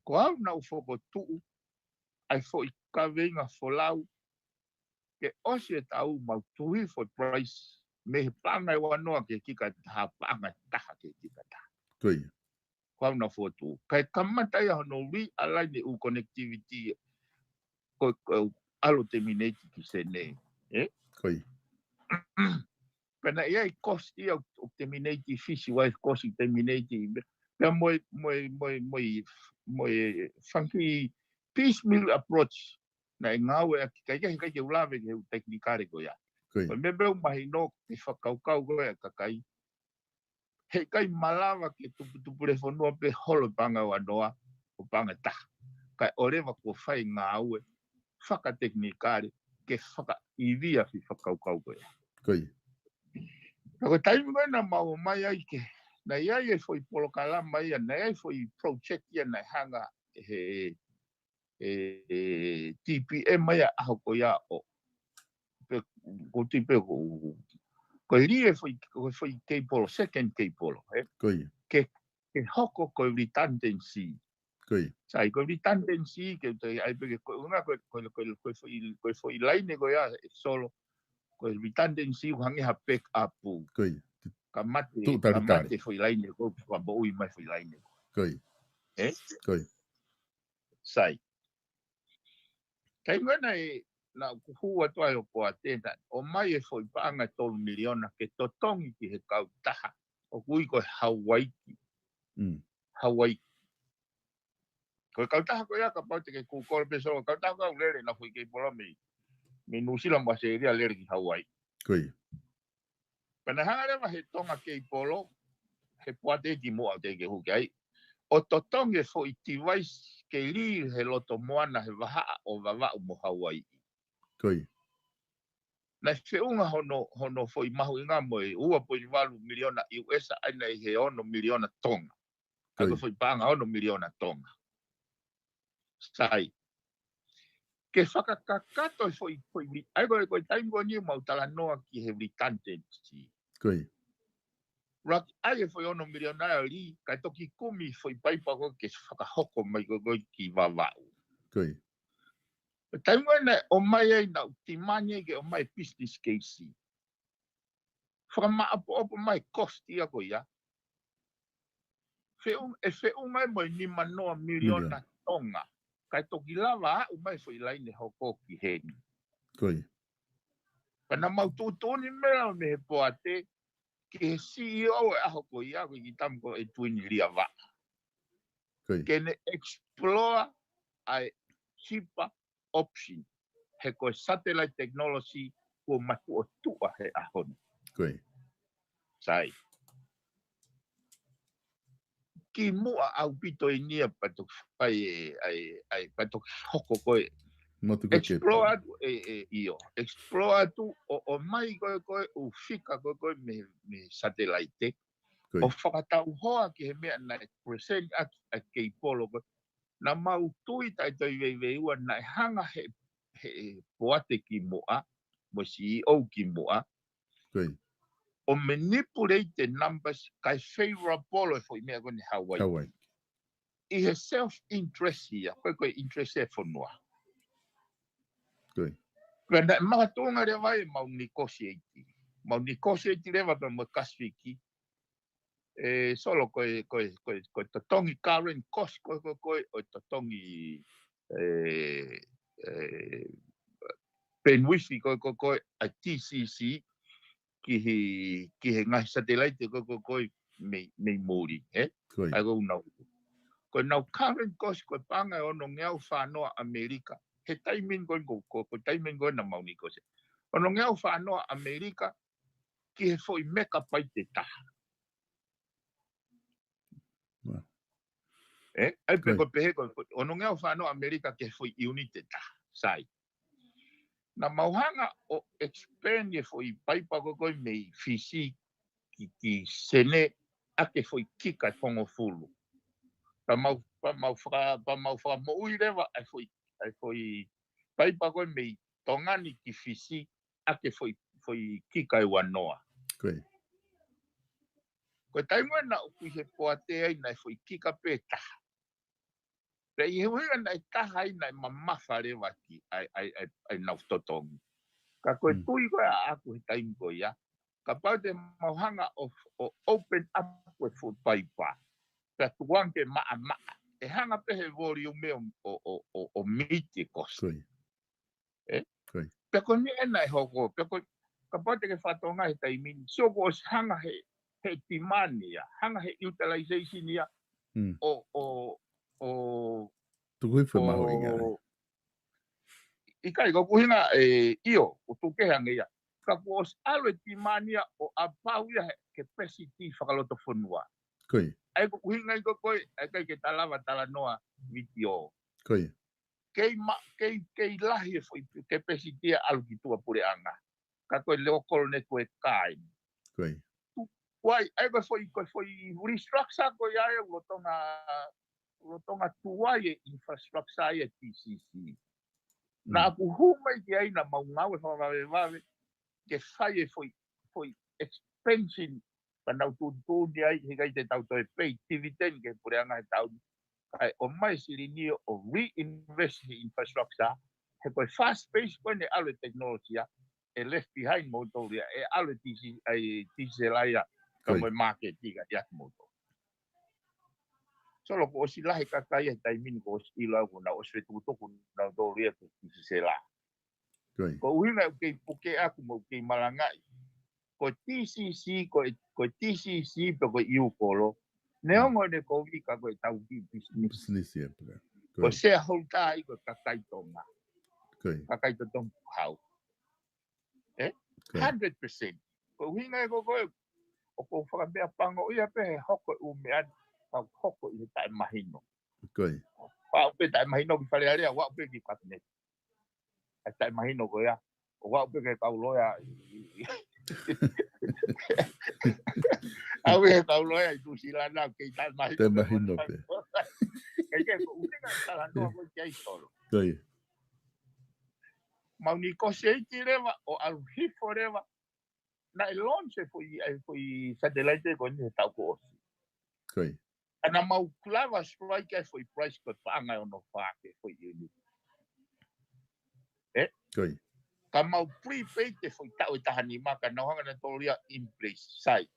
Ko au naʻa ku fokotuʻu, ʻa e foʻi kaveinga folau, ke ʻosi e taʻu mau tuʻu hifo e price, mei he paʻanga ʻe ua noa ki he kika ʻe taha, paʻanga ʻe taha ki he kika ʻe taha. Ko ia. Ko au naʻa ku fokotuʻu. Kae kamata ia hono realign e ʻū connectivity, ko, ko e ʻalu terminate ki Senē. Ē? Ko ia. Pea naʻe ʻi ai e cost ia ʻo, ʻo terminate Fisi Wave, cost terminate. Pea mo e, mo e, mo e, mo e, mo e funky piecemeal approach. Naʻe ngāueʻaki, ʻikai ke, ʻikai ke u lave ki he ʻū technical ko ia. Ko ia. Ko e meʻa pē ʻoku mahino ki he fakakaukau ko ia ʻa e kakai. Heʻikai malava ke tuputupulefonua pē holo paʻanga ʻe ua noa, ʻo paʻanga ʻe taha. Kae ʻoleva kuo fai ngāue fakatekinikale ke fakaivia e foʻi fakakaukau ko ia. Ko ia. Ka ko e taimi ko ē naʻa mau ō mai ai ke, naʻe ʻi ai e foʻi polokalama ia, naʻe ʻi ai e foʻi project ia naʻe hanga ʻe he e, e T P M mai ʻa e ʻaho ko ia ʻo, pe, ko ti pe ko, ko e lī e foʻi, ko e foʻi keipolo, second keipolo, ē? Ko ia. Ke, ke hoko ko e redundancy. Ko ia. Sai, ko e redundancy, ke te ai pe ke, ko e ʻuhinga, ko e, ko e, ko e, ko e foʻi, ko e foʻi laine ko ia, e Solo, ko e redundancy, ʻoku hangē ha backup. Ko ia. Ka mate, tuʻu ka talitali. Mate foʻi laine, ko e fakamoʻui mai foʻi laine. Ko ia. Ē? Ko ia. Sai. Taimi ʻena ē, naʻa ku hū atu ai ʻo Poate na, ʻomai e foʻi paʻanga tolu miliona ke totongi ki he kautaha ʻoku ui ko e Hawaiki. Mm. Hawaiki. Ko e kautaha ko ia kapau te ke Google pe Solo, kautaha ko ia ʻoku lele ʻena foʻi keipolo mei, mei Nuʻusila mo ʻAositelēlia lele ki Hawaiki. Ko ia. Pea naʻe hanga leva he Tonga Keipolo, he Poate ki muʻa ʻo te ke hū ki ai, ʻo totongi e foʻi device ke lī he loto moana he vahaʻa ʻo Vavaʻu mo Hawaiki. Ko ia. Naʻe feʻunga hono, hono foʻi mahuʻinga mo e ua poini valu miliona U S ʻa ia naʻe ʻi he ono miliona Tonga. ʻA ia ko e Ko ia. foʻi paʻanga ono miliona Tonga. Sai. Ke fakakakato e foʻi, foʻi li-, ʻa ia ko e, ko e taimi ko eni mau talanoa ki he redundancy. Ko ia. Laki ai e foʻi ono miliona ʻa e lī, kae toki kumi foʻi paipa ko ē ke fakahoko mai ko ē ko ē ki Vavaʻu. Ko ia. Ko e taimi ko ē naʻe ʻomai ai naʻa ku demani ai ke ʻomai business case. Fakamāʻopoʻopo mai cost ia ko ia. Feʻung-, ʻe feʻunga ai mo e nima noa miliona Miliona. Tonga. Kae toki lava aʻu mai foʻi laine hoko ki heni. Ko ia. Pea naʻa mau tuʻutuʻuni mei he Poate ki he C E O e ʻaho ko ia, ko e kiʻi tama ko Edwin Liavaʻa. Ko ia. Ke ne explore ʻa e cheaper option. He ko e satellite technology kuo matuʻotuʻa he ʻaho ni. Ko ia. Sai. Ki muʻa ʻaupito eni ia pea toki fai e, ʻa e, ʻa e, pea toki hoko ko ē. Motu ko ē ke Explore atu, e, e, ʻio. Explore atu ʻo, ʻomai ko ē, ko ē, ʻū fika ko ē, ko ē mei, mei satellite. Ko ia. ʻO fakatauhoa ki he meʻa naʻe present ʻaki ʻa e keipolo ko ē. Naʻa mau tui taʻe toe veiveiua naʻe hanga he, he Poate ki muʻa, mo e C E O ki muʻa. Ko ia. ʻO manipulate the numbers kae favorable e foʻi meʻa ko eni Hawaiki. Hawaiki. ʻI he self interest ia, ko e, ko e interest e fonua. Ko ia. Pea naʻe makatuʻunga leva ai ʻemau negotiate. Mau negotiate leva pea mo e Kasifiki. E Solo ko e, ko e, ko e, ko e totongi current cost ko e, ko e, ko e, ʻo e totongi, e, e, bandwidth ko e, ko e, ko e, ʻa e T C C ki he, ki he ngaahi satellite ko e, ko e, ko e, mei, mei muli, ē? Ko ia. ʻA ia ko ʻenau. Ko ʻenau current cost ko e paʻanga ʻe onongeau fā noa ʻAmelika. He taimi ni ko e, ko, ko, ko e taimi ni ko ē naʻa mau negotiate. Onongeau fā noa ʻAmelika ki he foʻi megabyte ʻe taha. Wow. Ē, ʻa ia pe Ko ia. ko e pehē ko, ko, onongeau fā noa ʻAmelika ki he foʻi unit ʻe taha. Sai. Naʻa mau hanga ʻo expand e foʻi paipa ko ē ko ē mei Fisi ki, ki Senē ʻaki e foʻi kika ʻe hongofulu. Pea mau, pea mau faka-, pea mau fakamoʻui leva e foʻi, e foʻi paipa ko ē mei Tonga ni ki Fisi ʻaki e foʻi, foʻi kika ʻe ua noa. Ko ia. Ko e taimi ʻena ʻoku ʻi he Poate ai naʻe foʻi kika pē ʻe taha. Pea ʻi he ʻuhinga naʻe taha ai naʻe mamafa leva ki ai, ai, ai, ai ʻenau totongi. Ka ko e Mm. tui ko ē ʻaʻaku he taimi ko ia. Kapau te mau hanga ʻo, ʻo open up ko e foʻi paipa. Pea tukuange ke maʻamaʻa. ʻE hanga pē he volume ʻo, ʻo, ʻo, ʻo, ʻo meet e cost. Ko ia. Ē? Ko ia. Pea ko eni ʻena ʻe hoko, pea ko, kapau te ke fakatonga he taimi ni, sio kuo ʻosi hanga he, he demand ia, hanga he utilization ia, Mm. ʻo, ʻo, ʻo, Tuku hifo ʻo, mahuʻinga. ʻIkai, ko e ʻuhinga, e, ʻio, ʻoku tuku kehe ange ia. Ka kuo ʻosi ʻalu e demand ia ʻo above ia he capacity fakalotofonua. Ko ia. ʻA ia ko e ʻuhinga ia ko ē, ʻa ia ʻikai ke ta lava talanoa vitiō. Ko ia. Kei ma-, kei, kei lahi e foʻi capacity ʻa e ʻalu ki tuʻa puleʻanga. Ka ko e local network ʻikai. Ko ia. Tuku ai, ʻa ia ko e foʻi, ko e foʻi restructure ko ia ʻe lolotonga lolotonga tuai e infrastructure ia ʻa e T C C. Naʻa ku hū mai ki ai naʻa mau ngāue fakavavevave ke fai e foʻi, foʻi expansion, pea nau tuʻutuʻuni ai, heʻikai te tau toe pay dividend ki he puleʻanga he taʻu ni. Kae ʻomai e silini ʻo reinvest he infrastructure, he ko e fast pace ko eni ʻalu e tekinolosia, ʻe left behind moutolu ia, ʻe ʻalu e T C, ʻa e T C L ia, ka Ko ia. mo e market ia, ia moutolu. Solo, kuo ʻosi lahi e kakai he taimi ni, kuo ʻosi ʻilo au kuo nau ʻosi fetukutuku nautolu ia ki he T C L. Ko ia. Ko e ʻuhinga ʻoku kei puke ʻaku mo ʻoku kei malangaʻi. Ko e T C C, ko e, ko e T C C pe ko e ʻIukolo. Neongo ʻene kovi ka ko e tau ki business. Business ia pē. Ko Ko ia. e shareholder ia ko e kakai Tonga. Ko ia. Kakai Tonga hau. Eh? Ko ia. Hundred percent. Ko e ʻuhinga ia ko ē, ʻoku ou fakameʻapangoʻia pē he hoko e ʻū meʻa ni, ka hoko ʻi he taʻemahino. Ko ia. ʻOku aʻu pē taʻemahino ki Fale Alea, ʻoku aʻu pē ki Kapineti. ʻA e taʻemahino ko ia, ʻoku aʻu pē ki he kau loea. ʻAʻu pē ki he kau loea ʻi Nuʻusila na, ʻoku kei taʻemahino. Taʻemahino pē. Kae kehe, ko e ʻuhinga e talanoa ko ē ki ai, Solo. Ko ia. Mau negotiate leva, ʻo ʻalu hifo leva, naʻe launch e foʻi, ʻa e foʻi satellite ko eni he taʻu kuo ʻosi. Ko ia. Ka naʻa mau lava strike e foʻi price ko e paʻanga ʻe ono fā ki he foʻi unit. Eh? Ko ia. Ka mau prepaid e foʻi taʻu ʻe taha nima ka nau hanga nautolu ia in place. Sai.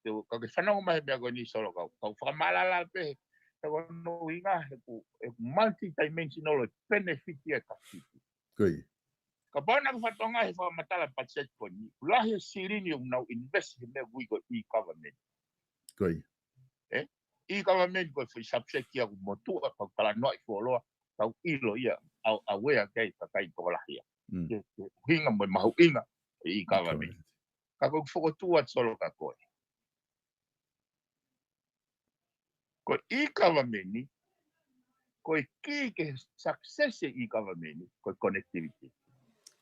Te u, ka ke fanongo mai he meʻa ko eni, Solo, kau, kau fakamālala pē he, he ko hono ʻuhinga he ʻoku, he ʻoku multidimensional e benefit ia ka fiti. Ko ia. Kapau naʻa ke fanongo he fakamatala patiseti ko eni, ʻoku lahi e silini ʻoku nau invest he meʻa ʻoku ui ko e e-government. Ko ia. Eh? E-government ko e foʻi subject ia ʻoku motuʻa, kau talanoaʻi fuoloa, kau ʻilo ia, ʻa, aware ki ai e kakai tokolahi ia. Mm. Ke, ke ʻuhinga mo e mahuʻinga e e-government. E-government. Ka ko e fokotuʻu atu, Solo, ka ko e, ko e e-government ni, ko e key ki he success e e-government ni, ko e connectivity.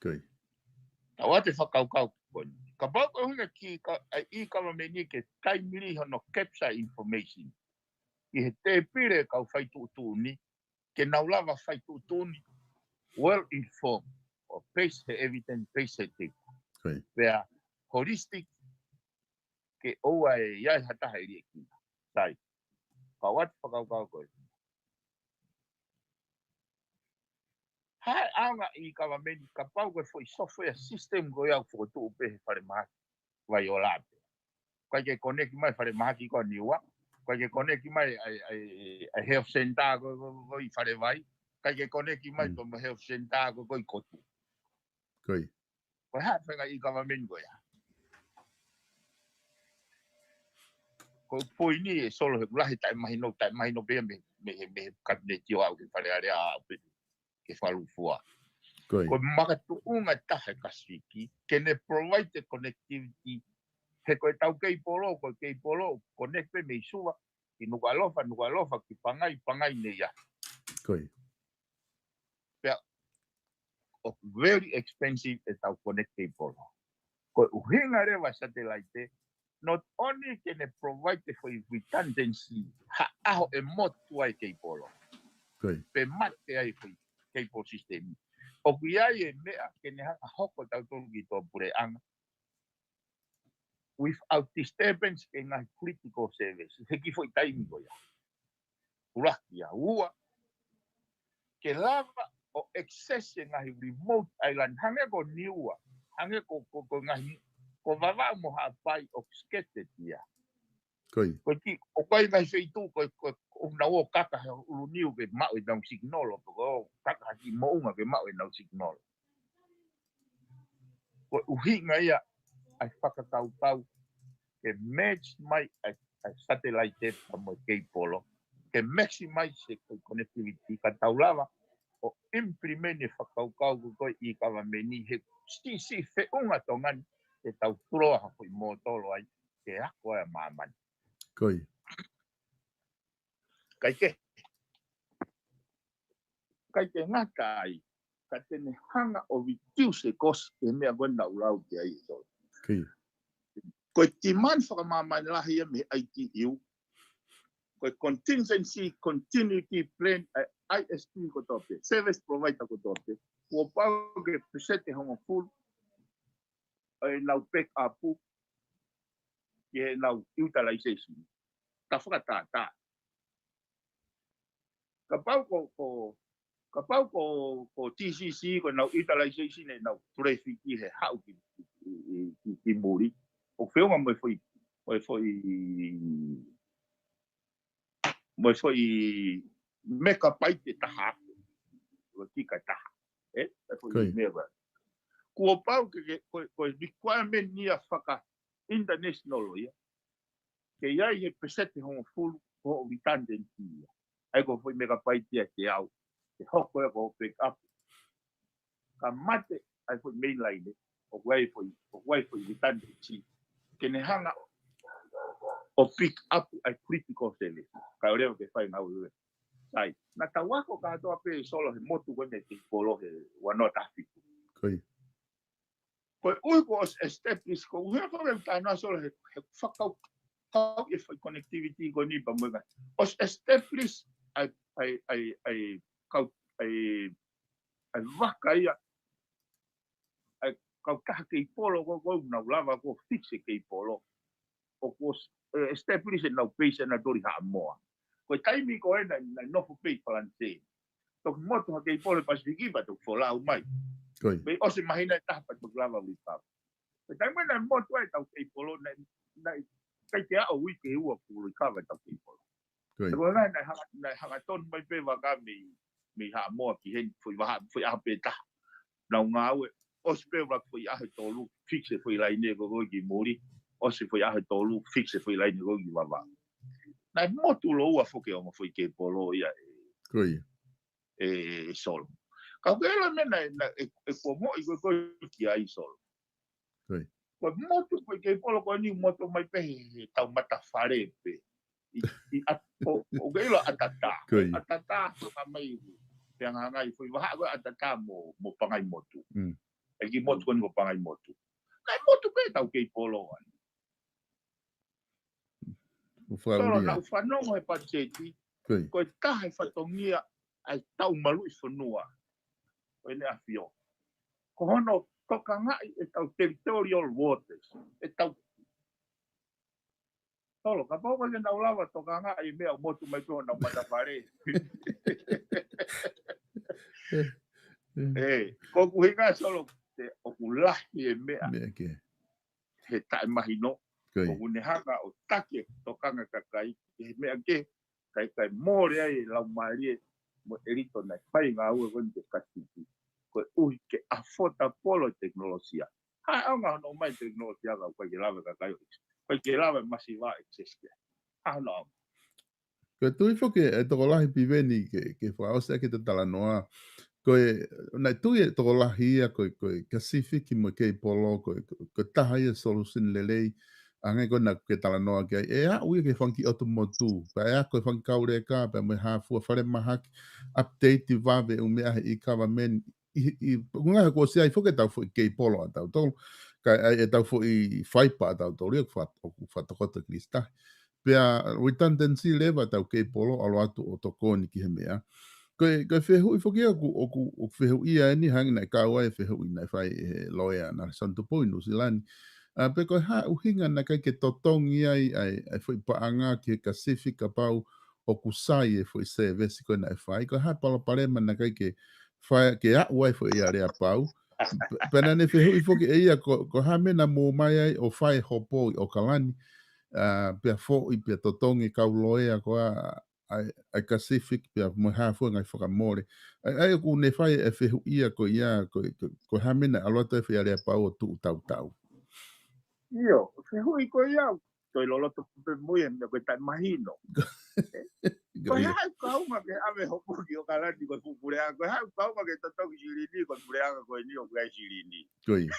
Ko ia. Tau ʻoatu e fakakaukau ko eni. Kapau ko e ʻuhinga e key ka, ʻa e e-government ni ke taimi lī hono capture information ʻi he tēpile e kau fai tuʻutuʻuni, ke nau lava fai tuʻutuʻuni well informed, ʻo base he evidence, base he data. Ko ia. Pea holistic, ke ʻoua ʻe ʻi ai ha taha ʻe liʻekina. Sai. Ka ʻoatu e fakakaukau ko ē. Hā e ʻaonga e e-government, kapau ko e foʻi software system ko ia ʻoku fokotuʻu pē he falemahaki Vaiola pē. ʻIkai ke connect mai falemahaki ko ē ʻa Niua, ʻikai ke connect mai ʻa e, ʻa e, ʻa e health center ko, ko, ko, ko ē ʻi Falevai, ʻikai ke connect mai Mm. ko e health center ko, ko ē ʻi Kotu. Ko ia. Ko e hā e faʻahinga e-government ko ia? Ko e poini ē, Solo, he ʻoku lahi e taʻemahino, taʻemahino pē ia mei, mei, mei he Kapineti ʻo aʻu ki Fale Alea, aʻu pē ki Falufua. Ko ia. Ko e makatuʻunga ʻe taha e Kasifiki, ke ne provide e connectivity, he ko e tau keipolo, ko e keipolo, connect pē mei Suva ki Nukuʻalofa, Nukuʻalofa ki Pangai, Pangai mei ai. Ko ia. Pea ʻoku very expensive e tau connect keipolo. Ko e ʻuhinga leva e satellite, not only ke ne provide e foʻi redundancy, ha ʻaho ʻe motu ai e keipolo. Ko ia. Pe mate ai e foʻi cable system. ʻOku ʻi ai e meʻa ke ne hanga hoko tautolu ki tuʻapuleʻanga without disturbance ki he ngaahi critical service. He kiʻi foʻi taimi ko ia. ʻUluaki ia, ua, ke lava ʻo access e ngaahi remote island, hangē ko Niua, hangē ko, ko, ko e ngaahi, ko Vavaʻu mo Haʻapai ʻoku scattered ia. Ko ia. Ko e kiʻi, ʻoku ʻi ai e ngaahi feituʻu, ko, ko, ʻoku nau ō kaka he ʻulu niu ke maʻu ʻenau signal, ʻo ko ō kaka ha kiʻi moʻunga ke maʻu ʻenau signal. Ko e ʻuhinga ia ʻa e fakakaukau ke merge mai ʻa e, ʻa e satellite pea mo e keipolo, ke maximize e connectivity ka tau lava ʻo implement e fakakaukau ko ē ʻa e e-government ni he siʻisiʻi feʻunga Tonga ni ke tau tuloa ha foʻi mōtolo ai ke ako ai ʻa māmani. Ko ia. Kae kehe. ʻIkai ke ngata ai, ka te ne hanga ʻo reduce e cost e meʻa ko ē naʻa ku lau ki ai, Solo. Ko ia. Ko e demand fakamāmani lahi ia mei he I T U, ko e contingency continuity plan ʻa e I S P kotoa pē, service provider kotoa pē, kuo pau ke peseti hongofulu ʻa ʻenau back up ki heʻenau utilization. Ta fakatātā. Kapau ko, ko, kapau ko, ko T C C, ko ʻenau utilization ʻenau traffic ʻi he haʻu ki, ki, ki, ki, ki muli. ʻOku feʻunga mo e foʻi, mo e foʻi, mo e foʻi megabyte ʻe taha. Ko e tika ʻe taha. ʻE? E foʻi Ko ia. megabyte. Kuo pau ke, ke, ko, ko e requirement ia faka-international ia. Ke ʻi ai he peseti hongofulu ko hoʻo redundancy ia. ʻA ia ko e foʻi megabyte ia ʻe teau. Ke hoko ia ko hoʻo backup. Ka mate ʻa e foʻi mainline, ʻoku ʻi ai foʻi, ʻoku ʻi ai foʻi redundancy. Ke ne hanga ʻo pick up ʻa e critical service. Kae ʻoua leva ke fai ngāue. Sai, naʻa tau ako kātoa pē Solo he motu ko eni ʻa e Keipolo he ua noa taha fitu. Ko ia. Ko e ʻuhi kuo ʻosi establish, ko e ʻuhi ko e talanoa Solo he, he fakakaukau e foʻi connectivity ko eni pea mo e ngaahi. ʻOsi establish ʻa e, ʻa e, ʻa e, ʻa e kau, ʻa e, ʻa e vaka ia, ʻa e kautaha Keipolo ko, ko ʻenau lava ko e fix e Keipolo. ʻOku ʻosi, e, establish ʻenau base ʻa ʻenau toli Haʻamoa. Ko e taimi ko ē naʻe, naʻe nofo pē ʻi Falanisē. Toki motu ha Keipolo Pasifiki pea toki folau mai. Ko ia. Pea ʻosi e māhina ʻe taha pea toki lava ʻo recover. Ko e taimi naʻe motu ai ʻetau Keipolo, naʻe, naʻe ʻikai ke aʻu uike ʻe ua kuo recover ʻetau Keipolo. Ko ia. He ko e ngaahi naʻe hanga, naʻe hangatonu mai pē vaka mei, mei Haʻamoa ki heni, foʻi vahaʻa, foʻi ʻaho pē taha. Nau ngāue, ʻosi pē ʻuluaki foʻi ʻaho ʻe tolu, fix e foʻi laine ko ē ki muli, ʻosi foʻi ʻaho ʻe tolu, fix e foʻi laine ko ē ki Vavaʻu. Naʻe motu lōua foki e ongo foʻi Keipolo ia ʻe, Ko ia. ʻe, ʻe Solo. Ka ko e ʻilo meʻa naʻe, naʻe, ʻe, ʻe kuo moʻi ko ē ko ē ki ai Solo. Ko ia. Ko e motu ko ē Keipolo ko eni motu mai pē he, he tau matafale pē. ʻI, ʻi ʻa, ʻo, ʻo ke ʻilo ʻAtatā. Ko ia. ʻAtatā, hanga mai, te hanga hangai, foʻi vahaʻa ko ē ʻAtatā mo, mo Pangaimotu. Mm. ʻEiki motu ko eni ko Pangaimotu. Naʻe motu pē ʻetau Keipolo ai. ʻO Solo, fakaʻulia. Naʻa ku fanongo he patiseti, Ko ia. ko e taha e fatongia ʻa e tau maluʻi fonua. Ko ʻEne ʻAfio. Ko hono tokangaʻi ʻetau territorial waters. ʻEtau Solo, kapau ko ē ke nau lava tokangaʻi e meʻa ʻo motu mai pē honau matafale. ʻE, ko hoku ʻuhinga Solo, te ʻoku lahi e meʻa Meʻa ke. he taʻemahino. Ko ia. ʻOku ne hanga ʻo taki e tokanga kakai, he meʻa ke, kae, kae mole ai e laumālie mo e ʻelito naʻe fai ngāue ko eni ke katiki. Ko e ʻuhi ke affordable e tekinolosia. Hā e ʻaonga hono ʻomai tekinolosia ka ʻoku ʻikai ke lava e kakai ʻo ex-, ʻikai ke lava e masiva access ki ai. Hā hono ʻaonga. Ko e tui foki e tokolahi Piveni ke, ke fakaʻosi ʻaki ʻeta talanoa. Ko e, naʻe tui e tokolahi ia, ko e, ko e Kasifiki mo e Keipolo, ko e, ko e taha ia e solution lelei, ʻa e ngaahi ko ena ʻoku ke talanoa ki ai. ʻE aʻu ia ki he fanga kiʻi ʻotu motu, pea ʻe ako e fanga kauleka, pea mo e hā fua falemahaki, update vave ʻū meʻa he e-government, ʻi, ʻi, ko e ngaahi kuo ʻosi ʻi ai foki ʻetau foʻi Keipolo ʻatautolu, kae ʻi ai ʻetau foʻi fiber ʻatautolu, ia ʻoku fa-, ʻoku fakatokoto ki Lisi Tahi. Pea redundancy leva ʻetau Keipolo ʻalu atu ʻo tokoni ki he meʻa. Ko e, ko e fehuʻi foki ia ʻoku, ʻoku, ʻoku fehuʻia eni hangē naʻe kau ai e fehuʻi naʻe fai ʻe he loea Nalesoni Tupou ʻi Nuʻusila ni. ʻA, pe ko e hā e ʻuhinga naʻe ʻikai ke totongi ai, ʻa e, ʻa e foʻi paʻanga ki he Kasifiki kapau ʻoku sai e foʻi service ko ē naʻe fai, ko e hā e palopalema naʻe ʻikai ke fai, ke aʻu ai e foʻi aleapau. Pe-, pea naʻa ne fehuʻi foki ʻe ia ko, ko e hā e meʻa naʻa mou ō mai ai ʻo fai e hopo ʻi ʻOkalani, ʻa, pea foʻi, pea totongi e kau loea ko ē ʻa e, ʻa e Kasifiki, pea mo e hā fua e ngaahi fakamole. ʻA ia, ʻa ia ʻoku ne fai e fehuʻi ia ko ia, ko, ko, ko e hā e meʻa naʻe ʻalu atu ai e foʻi aleapau ʻo tuʻu tautau. ʻIo, fehuʻi ko ia, toe loloto pē mo ia, meʻa ko e taʻemahino. Ko Ko e ia. hā e kaunga ke ʻave hopo ki ʻOkalani ko e fuʻu puleʻanga, ko e hā e kaunga ke totongi silini ko e puleʻanga ko eni ʻoku ʻi ai e silini. Ko ia.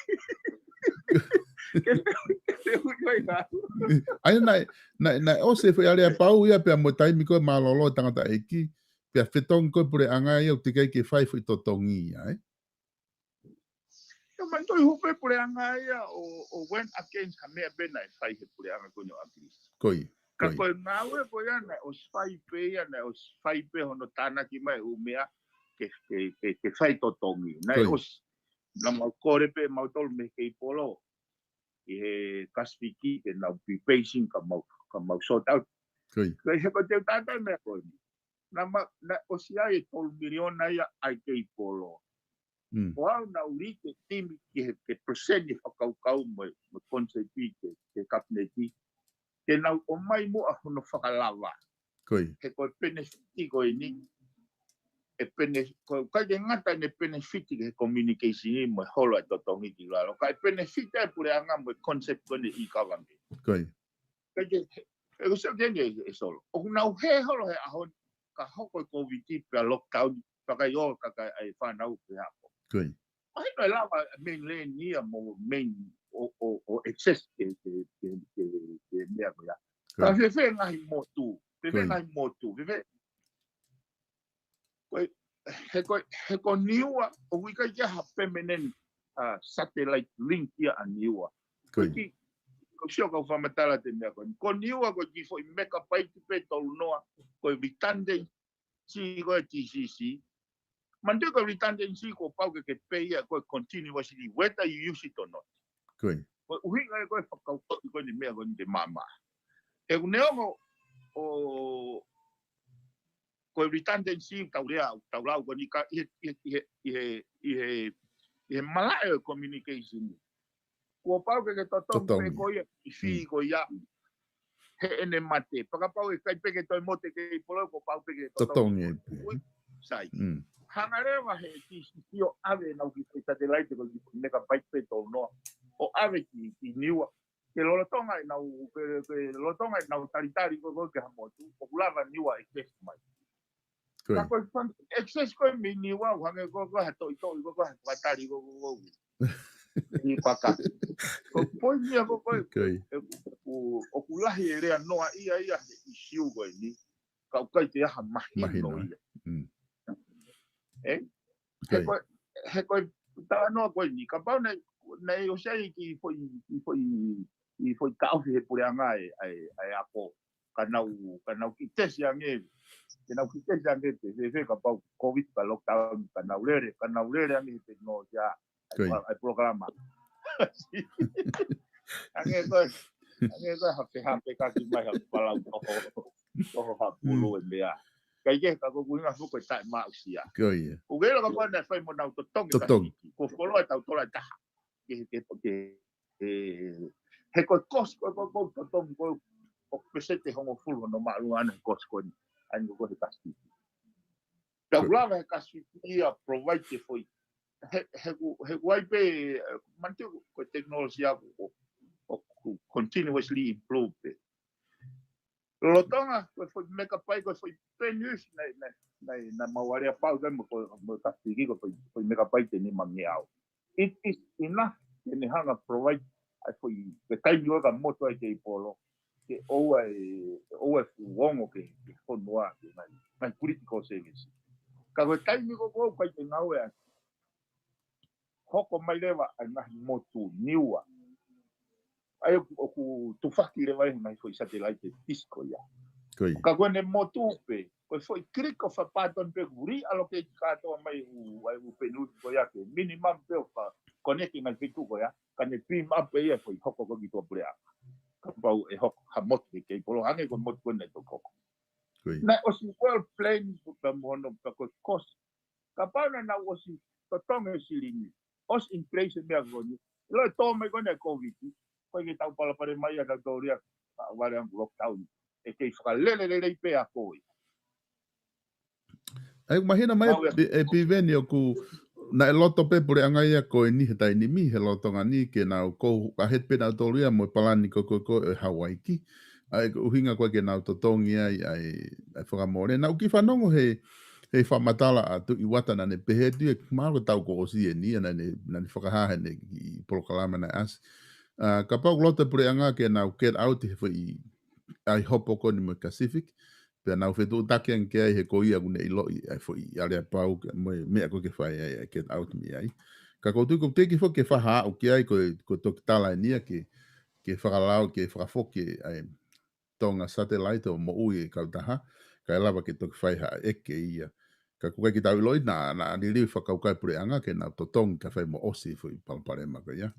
Ke fehuʻi, ke fehuʻi ko ia. ʻA ia naʻe, naʻe, naʻe ʻosi e foʻi aleapau ia pea mo e taimi ko ē mālōlō e tangataʻeiki, pea fetongi ko ē puleʻanga ia ʻoku teʻeki ai ke fai foʻi totongi ia, ē? Ia, manatuʻi hū pē puleʻanga ia ʻo, ʻo went against ha meʻa pē naʻe fai he puleʻanga ko eni ʻo ʻAkilisi. Ko ia. Ka ko e ngāue ko ia naʻe ʻosi fai pē ia, naʻe ʻosi fai pē hono tānaki mai ʻū meʻa ke, ke, ke, ke fai totongi. Naʻe ʻosi, naʻa mau kole pē mautolu mei he Keipolo ʻi he Kasifiki ke nau be patient ka mau, ka mau sort out. Ko ia. Ko ia he ko e teu tātai meʻa ko eni. Naʻa ma, naʻe ʻosi ai e tolu miliona ia ʻa e Keipolo. Ko au naʻa ku lī ke timi ke, ke present e fakakaukau mo e, mo e concept ke, ke kapineti. Ke nau ʻomai muʻa hono fakalava. Ko ia. He ko e benefit ko eni. E bene-, ko e ʻikai ke ngata ʻene benefit ki he communication mo e holo e totongi ki lalo. Ka e benefit e puleʻanga mo e concept ko eni e government. Ko ia. Ka ke, e ko sio ke ni e, e Solo. ʻOku nau hē holo he ʻaho ni ka hoko e Covid pea lockdown, pea kai o ka kai ai fānau pe hapo. Ko ia. Mahino e lava mainland ia mo main ʻo, ʻo, ʻo access ke, ke, ke, ke, ke meʻa ko ia. Ko ia. Ka fēfē ngaahi motu, fēfē ngaahi motu, fēfē. Ko e, he ko, he ko Niua, ʻoku ʻikai ke ha permanent, uh, satellite link ia ʻa Niua. Ko ia. Ko e ki, ko sio kau fakamatala te meʻa ko eni. Ko Niua ko e kiʻi foʻi megabyte pē tolu noa, ko e redundancy ko e T C C. Manatuʻi ko e redundancy kuo pau ke ke pay ia ko e continuously, whether you use it or not. Ko ia. Ko e ʻuhinga ia ko e fakakaukau ko eni meʻa ko eni te māmā. He ʻoku neongo ʻo ko e redundancy tau lea, tau lau ko eni ka ʻi he, ʻi he, ʻi he, ʻi he, ʻi he, ʻi he malaʻe ʻo e communication. Kuo pau ke ke totongi pē ko ia, ʻi fī ko ia. He ʻene mate. Pea kapau ʻe ʻikai pē ke toe motu e Keipolo, kuo pau pē ke totongi. Totongi pē. Ui, sai. Hanga leva he T C C ʻo ʻave ʻenau kiʻi satellite ko e kiʻi megabyte pē tolu noa. ʻO ʻave ki, ki Niua. Ke lolotonga ʻenau, ke, ke lolotonga ʻenau talitali ko, ko ke ha motu, ʻoku lava Niua access mai. Ko ia. Ka ko e fun-, access ko e mini wa, hangē ko, ko ha toʻitoʻi, ko, ko ha fakatali, ko, ko, ko. ʻI paka. Ko e poini ia ko, ko, ko ia. ʻOku, ʻoku lahi e lea noa ia, ia, he issue ko eni. Ka ʻoku ʻikai te ha mahino ia. Ē? He ko, he ko e talanoa ko eni, kapau naʻe, naʻe ʻosi ai kiʻi foʻi, kiʻi foʻi, kiʻi foʻi taʻofi he puleʻanga e, e, e ako, ka nau, ka nau kiʻi tesi ange, ke nau kiʻi tesi ange pē, fēfē kapau Covid ka lockdown, ka nau lele, ka nau lele ange he tekinolosia, e, e polokalama. Ange ko e, ange ko e hape, hape ka ki mai ha palau toho, toho ha pulu e meʻa. Kai ke ka ko kuinga fuko e tae maʻu sia. Ko ia. Ko ke lo ka pau naʻe fai mo nau totongi ka siki. Ko folo e tau tola e taha. Ke, ke, ke, e, he ko e kosi ko, ko, ko totongi ko, ko pesete hongofulu no malu ana he kosi ko ni. Ani ko he ka siki. Tau lava he ka siki ia provide ke foʻi. He, he ku, he ku ai pē, manatuʻi ko e tekinolosia ko, ko, ko continuously improve pē. Lolotonga, ko e foʻi megabyte, ko e foʻi bandwidth, naʻe, naʻe, naʻe, naʻe mau alea pau kai mo ko, mo ka siki ko e foʻi, foʻi megabyte ʻe nima ngeau. It is enough, ke ne hanga provide, ai foʻi, ke taimi ʻo ka motu ai Keipolo, ke ʻoua e, ʻoua e fuongo ke, ke fonua, ke ngai, ngai critical service. Ka ko e taimi ko ko, kai te ngāue ai, hoko mai leva ʻa e ngaahi motu Niua. ʻA ia ʻoku, ʻoku tufaki leva e ngaahi foʻi satellite dish ko ia. Ko ia. Ka ko ʻene motu pē, ko e foʻi click ʻo e button pē ʻoku reallocate kātoa mai ʻū, ʻa e ʻū bandwidth ko ia ke minimum pē ʻo ka connect ngaahi feituʻu ko ia, ka ne beam up pē ia foʻi hoko ko ki tuʻapuleʻanga. Kapau ʻe hoko ha motu ke Keipolo hangē ko e motu ko ena ʻe toki hoko. Ko ia. Naʻe ʻosi well plan pea mo hono pea ko e cost. Kapau naʻa nau ʻosi totongi e silini, ʻosi in place e meʻa ko eni. Lo e tō mai ko ena e Covid, ko e ke tau palapale mai a tau tōria, ka vale angu lockdown. ʻE kei fakalele lelei pē a ko e. ʻAi, mahino mai, e, e Piveni ʻoku, naʻe loto pē puleʻanga ia ko eni he taimi ni, he lolotonga ni, ke nau kou, ka he pē nau tōria mo e palani ko, ko, ko, e Hawaiki. ʻAi, ko e ʻuhinga ko e ke nau totongi ai, ʻai, ʻai fakamole. Naʻa ku kiʻi fanongo he, he fakamatala ʻa Tuʻi Uata naʻa ne pehē atu ia, mahalo ko e taʻu kuo ʻosi eni, naʻa ne, naʻa ne fakahā heʻene kiʻi polokalama naʻe ʻasi. ʻA, kapau ʻoku loto e puleʻanga ke nau get out he foʻi ʻai hopo ko eni mo e Pacific, pea nau fetuʻutaki ange ki ai he ko ia ʻoku ne ʻiloʻi ʻa e foʻi aleapau ke, mo e meʻa ko ē ke fai ai, ʻa e get out mei ai. Ka ʻoku ou tui, ʻoku ou tui ke foki ke fakahā ʻo ki ai ko e, ko e toki tala eni ia ke, ke fakalau, ke fakafoki ʻa e Tonga Satellite ʻo moʻui e kautaha, kae lava ke toki fai ha ʻeke ia. Ka ʻoku ʻikai ke tau ʻiloʻi naʻa, naʻa liliu fakakaukau e puleʻanga ke nau totongi kae fai mo ʻosi e foʻi palopalema ko ia.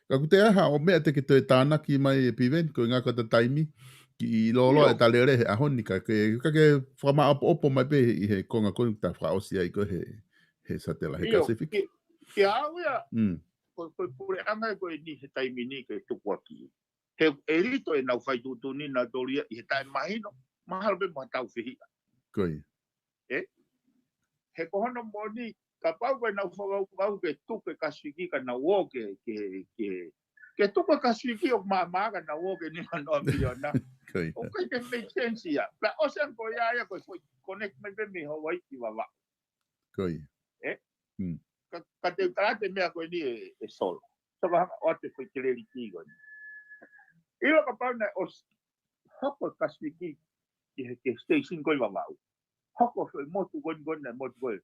Ka ʻoku toe ʻi ai ha ʻū meʻa te ke toe tānaki mai ʻe Piveni, ko e ngaahi ko ʻeta taimi, kiʻi lōloa ʻeta lele he ʻaho ni ka ke, ka ke fakamāʻopoʻopo mai pē ʻi he konga ko eni ʻoku ta fakaʻosi ai ko ē he, he Satellite he Pacific. Ki, ki au ia, ko, ko e puleʻanga ko eni he taimi ni ke tukuakiʻi. He ʻe lito ʻenau fai tuʻutuʻuni nautolu ia ʻi he taʻemahino, mahalo pē mo ha tau fehiʻa. Ko ia. Ē? He ko hono moʻoni, kapau ko ʻenau fakakaukau ke tuku e Kasifiki ka nau ō ke, ke, ke, ke tuku e Kasifiki ʻo māmā ka nau ō ke nima noa miliona. Ko ia. ʻOku ʻikai ke make sense ia. Pea ʻosi ange ko ia ia ko e foʻi connect mai pē mei Hawaii ki Vavaʻu. Ko ia. Ē? Ka, ka te u tala atu e meʻa ko eni ʻe, ʻe Solo. Solo hanga ʻo ʻoatu e foʻi keleliti ko eni. ʻIlo kapau naʻe ʻosi hoko e Kasifiki ki he, ki he station ko ē ʻi Vavaʻu. Hoko e foʻi motu ko eni ko eni naʻe motu ko ē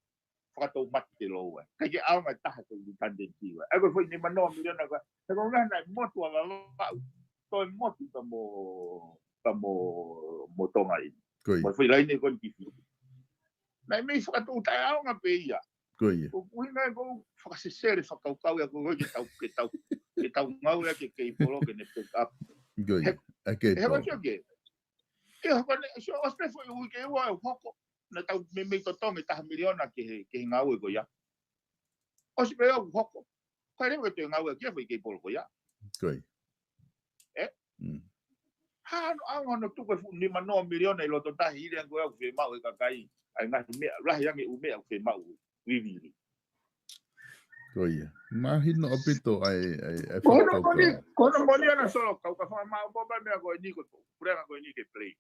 fakatoumate ke lou ai. ʻIkai ke ʻaonga e taha ko e redundancy ko ē. ʻA ia ko e foʻi nima noa miliona ko ē. He ko e ʻuhinga naʻe motu ʻa Vavaʻu. Toe motu ka mo, ka mo, mo Tonga eni. Ko ia. Mo e foʻi laine ko eni ki Fili. Naʻe mei fakatuʻu taʻeʻaonga pē ia. Ko ia. Ko e ʻuhinga ia ʻoku fakasesele fakakaukau ia ko ē ke tau, ke tau, ke tau ngāue ia ke, ke ipolo ke ne pick up. Ko ia. He, ʻa e ke he ipolo. Ko ia, ko eni, so, ʻosi pē foʻi uike ua ʻe hoko, naʻa tau meimei totongi taha miliona ki he, ki he ngāue ko ia. ʻOsi pē ʻo hoko. Ko e leva ke toe ngāue ki he foʻi ke ipolo ko ia. Ko ia. Ē? Mm. Hano, ʻaonga hono tuku e fuʻu nima noa miliona ʻi loto tahi ʻi he anga ko ē ʻoku fiemaʻu ʻe he kakai. ʻA e ngaahi meʻa, lahi ange e ʻū meʻa ʻoku fiemaʻu vivili. Ko ia. Mahino ʻaupito ʻa e, ʻa e, ʻa e fakakaukau. Ko hono moʻoni, ko hono moʻoni ʻana Solo, kau ka fakamāʻopoʻopo e meʻa ko eni ko e puleʻanga ko eni ke play.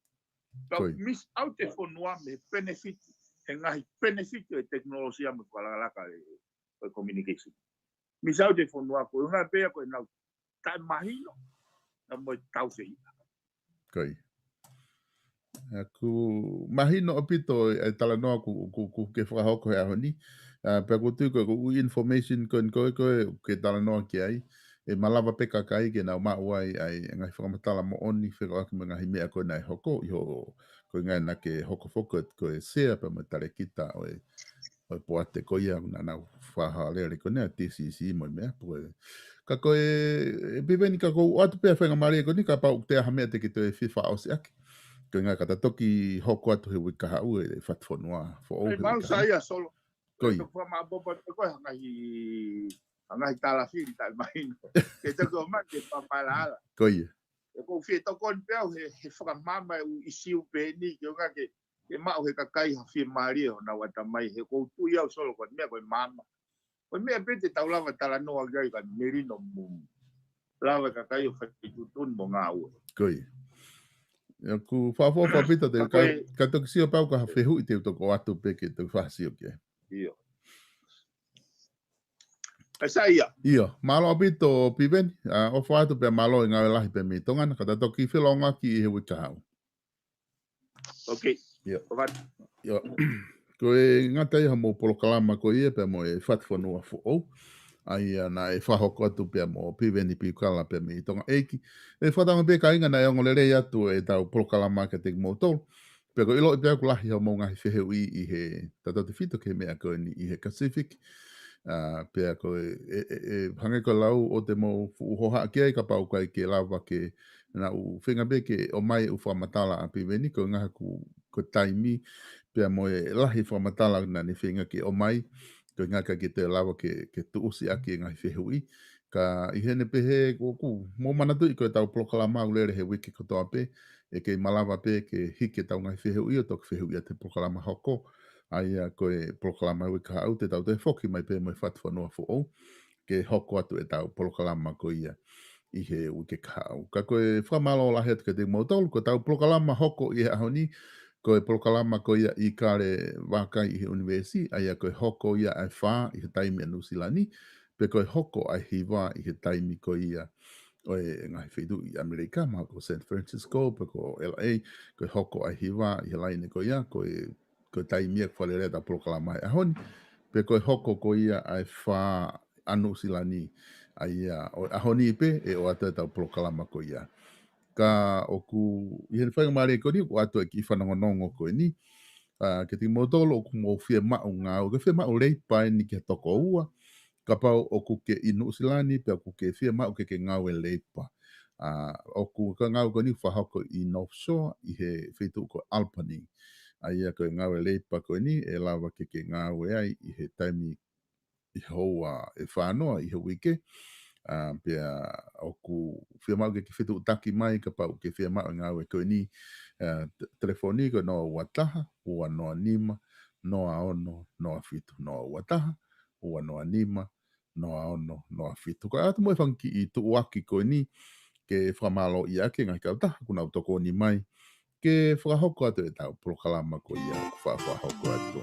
Ka miss out e fonua mei he benefit, he ngaahi benefit ʻo e tekinolosia mo e fakalakalaka ʻo e, ʻo e communication. Miss out e fonua ko e ʻuhinga pē ia ko ʻenau taʻemahino, na mo e tau fehiʻa. Ko ia. ʻA ia ʻoku mahino ʻaupito e talanoa ʻoku, ʻoku, ʻoku ke fakahoko he ʻaho ni. ʻA, pea ʻoku ou tui ko e, ko e ʻū information ko eni ko ē, ko ē ʻoku ke talanoa ki ai. ʻE malava pē kakai ke nau maʻu ai ʻa e ngaahi fakamatala moʻoni fekauʻaki mo e ngaahi meʻa ko ē naʻe hoko ʻi hoʻo, ko e ngaahi naʻa ke hoko foki ko e sea pea mo e talēkita ʻo e, ʻo e poate ko ia naʻa nau fakahalele ko eni ʻa e T C C mo e meʻa, pea ko e, ka ko e, ʻe Piveni ka ʻoku ou ʻoatu pē ʻa e faingamālie ko eni kapau ʻoku toe ʻi ai ha meʻa te ke toe fie fakaʻosi ʻaki. Ko e ʻuhinga ka ta toki hoko atu he uike kahaʻu e Fatu Fonua Foʻou he uike kahaʻu. Sai ia Solo. Ko ia. Toki fakamāʻopoʻopo atu ko e ngaahi, ngaahi talafili taʻemahino. Ke toki ʻomai ke fakamālala. Ko ia. ʻOku ou fie tokoni pē au he, he fakamaama e ʻū ʻisiū pehē ni, ke ʻuhinga ke, ke maʻu he kakai ha fiemālie honau ʻatamai, he ʻoku ou tui au Solo ko e meʻa ko e maama. Ko e meʻa pē te tau lava talanoa ki ai ka melino mo lava e kakai ʻo fai tuʻutuʻuni mo ngāue. Ko ia. ʻIo, ʻoku fakaʻofoʻofa ʻaupito te u ka, ka toki sio pau ka ha fehuʻi te u toki ʻoatu pē ke toki fakasio ki ai. ʻIo. Ka sai ia. ʻIo, mālō ʻaupito Piveni, ʻa, ʻofa atu pea mālō e ngāue lahi pē mei Tonga na, ka ta toki felōngoaki ʻi he uike kahaʻu. Ok. ʻIo. ʻOfa atu. ʻIo. Ko e ngata ia homou polokalama ko ia pea mo e Fatu Fonua Foʻou. ʻA ia naʻe fakahoko atu pea mo Piveni Piukala pea mei Tonga ʻEiki. ʻE fakatauange pē kāinga naʻe ongo lelei atu ʻetau polokalama kiate kimoutolu. Pea ʻoku ou ʻiloʻi pē ʻoku lahi homou ngaahi fehuʻi ʻi he tautautefito ki he meʻa ko eni ʻi he Pacific. ʻA, pea ko e, ʻe, ʻe, ʻe, hangē ko e lau ʻoku te mou fuʻu hohaʻa ki ai kapau ʻoku ʻikai ke lava ke nau feinga pē ke ʻomai e ʻū fakamatala ʻa Piveni, ko e ʻuhinga ʻoku, ko e taimi, pea mo e lahi fakamatala naʻa ne feinga ke ʻomai, ko e ʻuhinga ʻikai ke toe lava ke, ke tuʻusi ʻaki e ngaahi fehuʻi. Ka ʻi heʻene pehē, ʻoku mou manatuʻi ko ʻetau polokalama ʻoku lele he uike kotoa pē, ʻe kei malava pē ke hiki ʻetau ngaahi fehuʻi ʻo toki fehuʻi ʻi he polokalama hoko. ʻA ia ko e polokalama uike kahaʻu te tau toe foki mai pē mo e Fatu Fonua Foʻou ke hoko atu ʻetau polokalama ko ia ʻi he uike kahaʻu. Ka ko e fakamālō lahi atu kiate kimoutolu, ko ʻetau polokalama hoko ʻi he ʻaho ni, ko e polokalama ko ia ʻi Kalevakai ʻi he ʻunivēsi, ʻa ia ko e hoko ia ʻa e fā ʻi he taimi ʻa Nuʻusila ni, pe ko e hoko ʻa e hiva ʻi he taimi ko ia ʻo e ngaahi feituʻu ʻi ʻAmelika, mahalo ko San Francisco, pe ko L A, ko e hoko ʻa e hiva ʻi he laine ko ia, ko e, ko e taimi ia ʻoku fakalele ai ʻetau polokalama he ʻaho ni, pe ko e hoko ko ia ʻa e fā ʻa Nuʻusila ni, ʻa ia ʻo e ʻaho ni pē ʻe ʻoatu ai ʻetau polokalama ko ia. Ka ʻoku ʻi he faingamālie ko eni ʻoku ʻoatu e kiʻi fanongonongo ko eni, ʻa, kiate kimoutolu ʻoku mou fiemaʻu ngāue, ko e fiemaʻu leipa eni ki he toko ua, kapau ʻoku ke ʻi Nuʻusila ni pea ʻoku ke fiemaʻu ke ke ngāue leipa. ʻA, ʻoku ko e ngāue ko eni ʻoku fakahoko ʻi North Shore ʻi he feituʻu ko Albany. ʻA ia ko e ngāue leipa ko eni ʻe lava ke ke ngāue ai ʻi he taimi ʻi he houa ʻe fānoa ʻi he uike. ʻA, pea ʻoku fiemaʻu ke ke fetuʻutaki mai kapau ʻoku ke fiemaʻu e ngāue ko eni, ʻa, te-, telefoni ko e noa ua taha, ua noa nima, noa ono, noa fitu, noa ua taha, ua noa nima, noa ono, noa fitu. Ko e ʻoatu mo e fanga kiʻi tuʻuaki ko eni ke fakamālōʻia ʻaki e ngaahi kautaha ʻoku nau tokoni mai ke fakahoko atu ʻetau polokalama ko ia ʻoku faʻa fakahoko atu.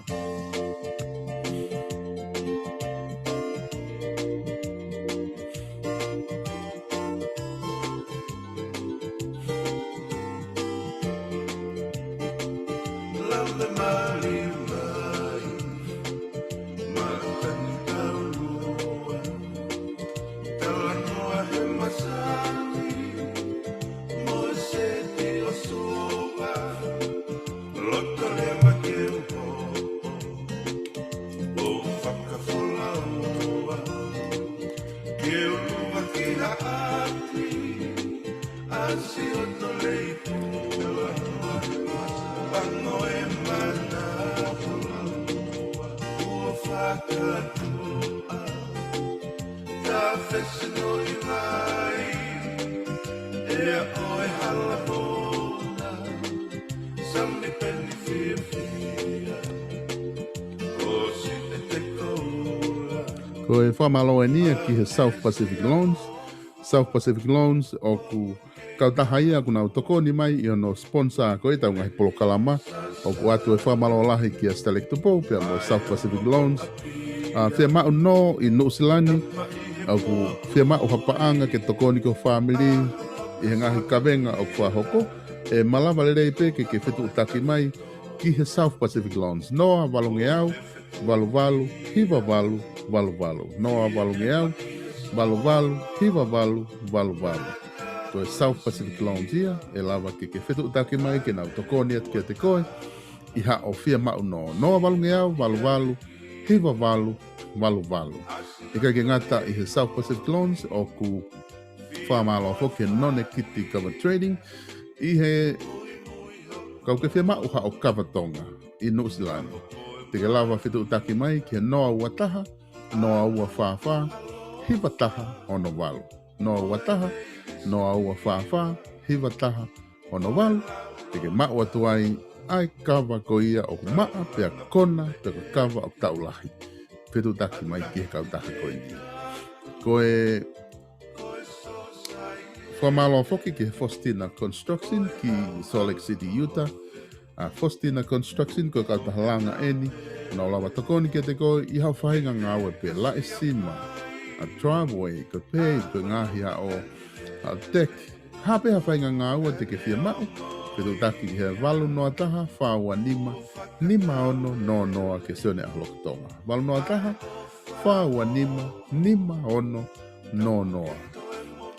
Ko e fakamālō eni ia ki he South Pacific Loans. South Pacific Loans ʻoku kautaha ia ʻoku nau tokoni mai ʻi hono sponsor ko ʻetau ngaahi polokalama. ʻOku ʻoatu e fakamālō lahi kia Stalek Tupou pea mo South Pacific Loans. ʻA, fiemaʻu nō ʻi Nuʻusila ni, ʻoku fiemaʻu ha paʻanga ke tokoni ki ho fāmili ʻi he ngaahi kavenga ʻoku fakahoko, ʻe malava lelei pē ke ke fetuʻutaki mai ki he South Pacific Loans. Noa valungeau, valu valu, hiva valu, valu valu. Noa valungeau, valu valu, hiva valu, valu valu. Ko e South Pacific Loans ia, ʻe lava ke ke fetuʻutaki mai ke nau tokoni atu kiate koe ʻi haʻo fiemaʻu nō. Noa valungeau, valu valu, hiva valu, valu valu. ʻIkai ke ngata ʻi he South Pacific Loans, ʻoku fakamālō foki he Nonekiti Kava Trading, ʻi he kapau ʻoku ke fiemaʻu haʻo kava Tonga ʻi Nuʻusila ni, te ke lava fetuʻutaki mai ki he noa ua taha, noa ua fā fā, hiva taha ono valu. Noa ua taha, noa ua fā fā, hiva taha ono valu. Te ke maʻu atu ai ʻa e kava ko ia ʻoku maʻa pea kona pea ko e kava ʻoku taʻu lahi. Fetuʻutaki mai ki he kautaha ko eni. Ko e fakamālō foki ki he Faustina Construction ki Salt Lake City, Utah. ʻA, Faustina Construction ko e kautaha langa eni, nau lava tokoni kiate koe ʻi haʻo faʻahinga ngāue pē, laʻi sima, ʻa, driveway, ko e pave, ko e ngaahi haʻo, ʻa, deck, ha pē ha faʻahinga ngāue te ke fiemaʻu, fetuʻutaki ki he valu noa taha, fā ua nima, nima ono noa noa kia Sione ʻAholoka Tonga. Valu noa taha, fā ua nima, nima ono noa noa.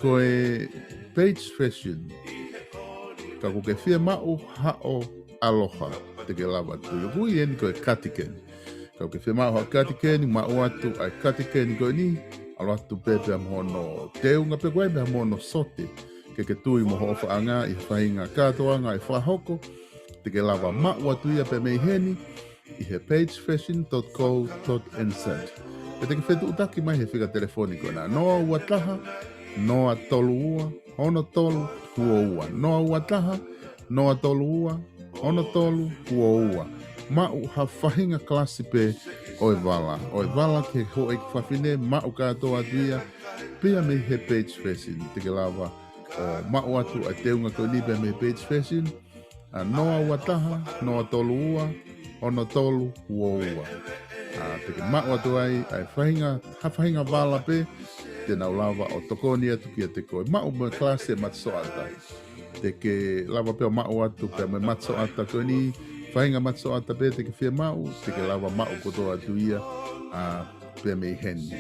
Ko e Page Fashion, kapau ʻoku ke fiemaʻu haʻo ʻaloha, te ke lava tui. ʻOku ʻi heni ko e cardigan. Kapau ʻoku ke fiemaʻu haʻo cardigan, maʻu atu ʻa e cardigan ko eni, ʻalu atu pē pea mo hono teunga pē ko ē pea mo hono sote. Ke ke tui mo hoʻo faʻahinga ʻi he faʻahinga kātoanga ʻe fakahoko, te ke lava maʻu atu ia pē mei heni, ʻi he page fashion dot co dot N Z. Pea te ke fetuʻutaki mai he fika telefoni ko ena, noa ua taha, noa tolu ua, ono tolu, ua ua. Noa ua taha, noa tolu ua, ono tolu, ua ua. Maʻu ha faʻahinga kalasi pē ʻo e vala. ʻO e vala ki he houʻeiki fafine, maʻu kātoa atu ia pea mei he Page Fashion. Te ke lava ʻo maʻu atu ʻa e teunga ko eni pea mei he Page Fashion, ʻa, noa ua taha, noa tolu ua, ono tolu, ua ua. ʻA, te ke maʻu atu ai ʻa e faʻahinga, ha faʻahinga vala pē te nau lava ʻo tokoni atu kiate koe. Maʻu mo e kalasi ʻa e matasoʻata. Te ke lava pē ʻo maʻu atu pē mo e matasoʻata ko eni, faʻahinga matasoʻata pē te ke fiemaʻu, te ke lava maʻu kotoa atu ia, ʻa, pea mei heni.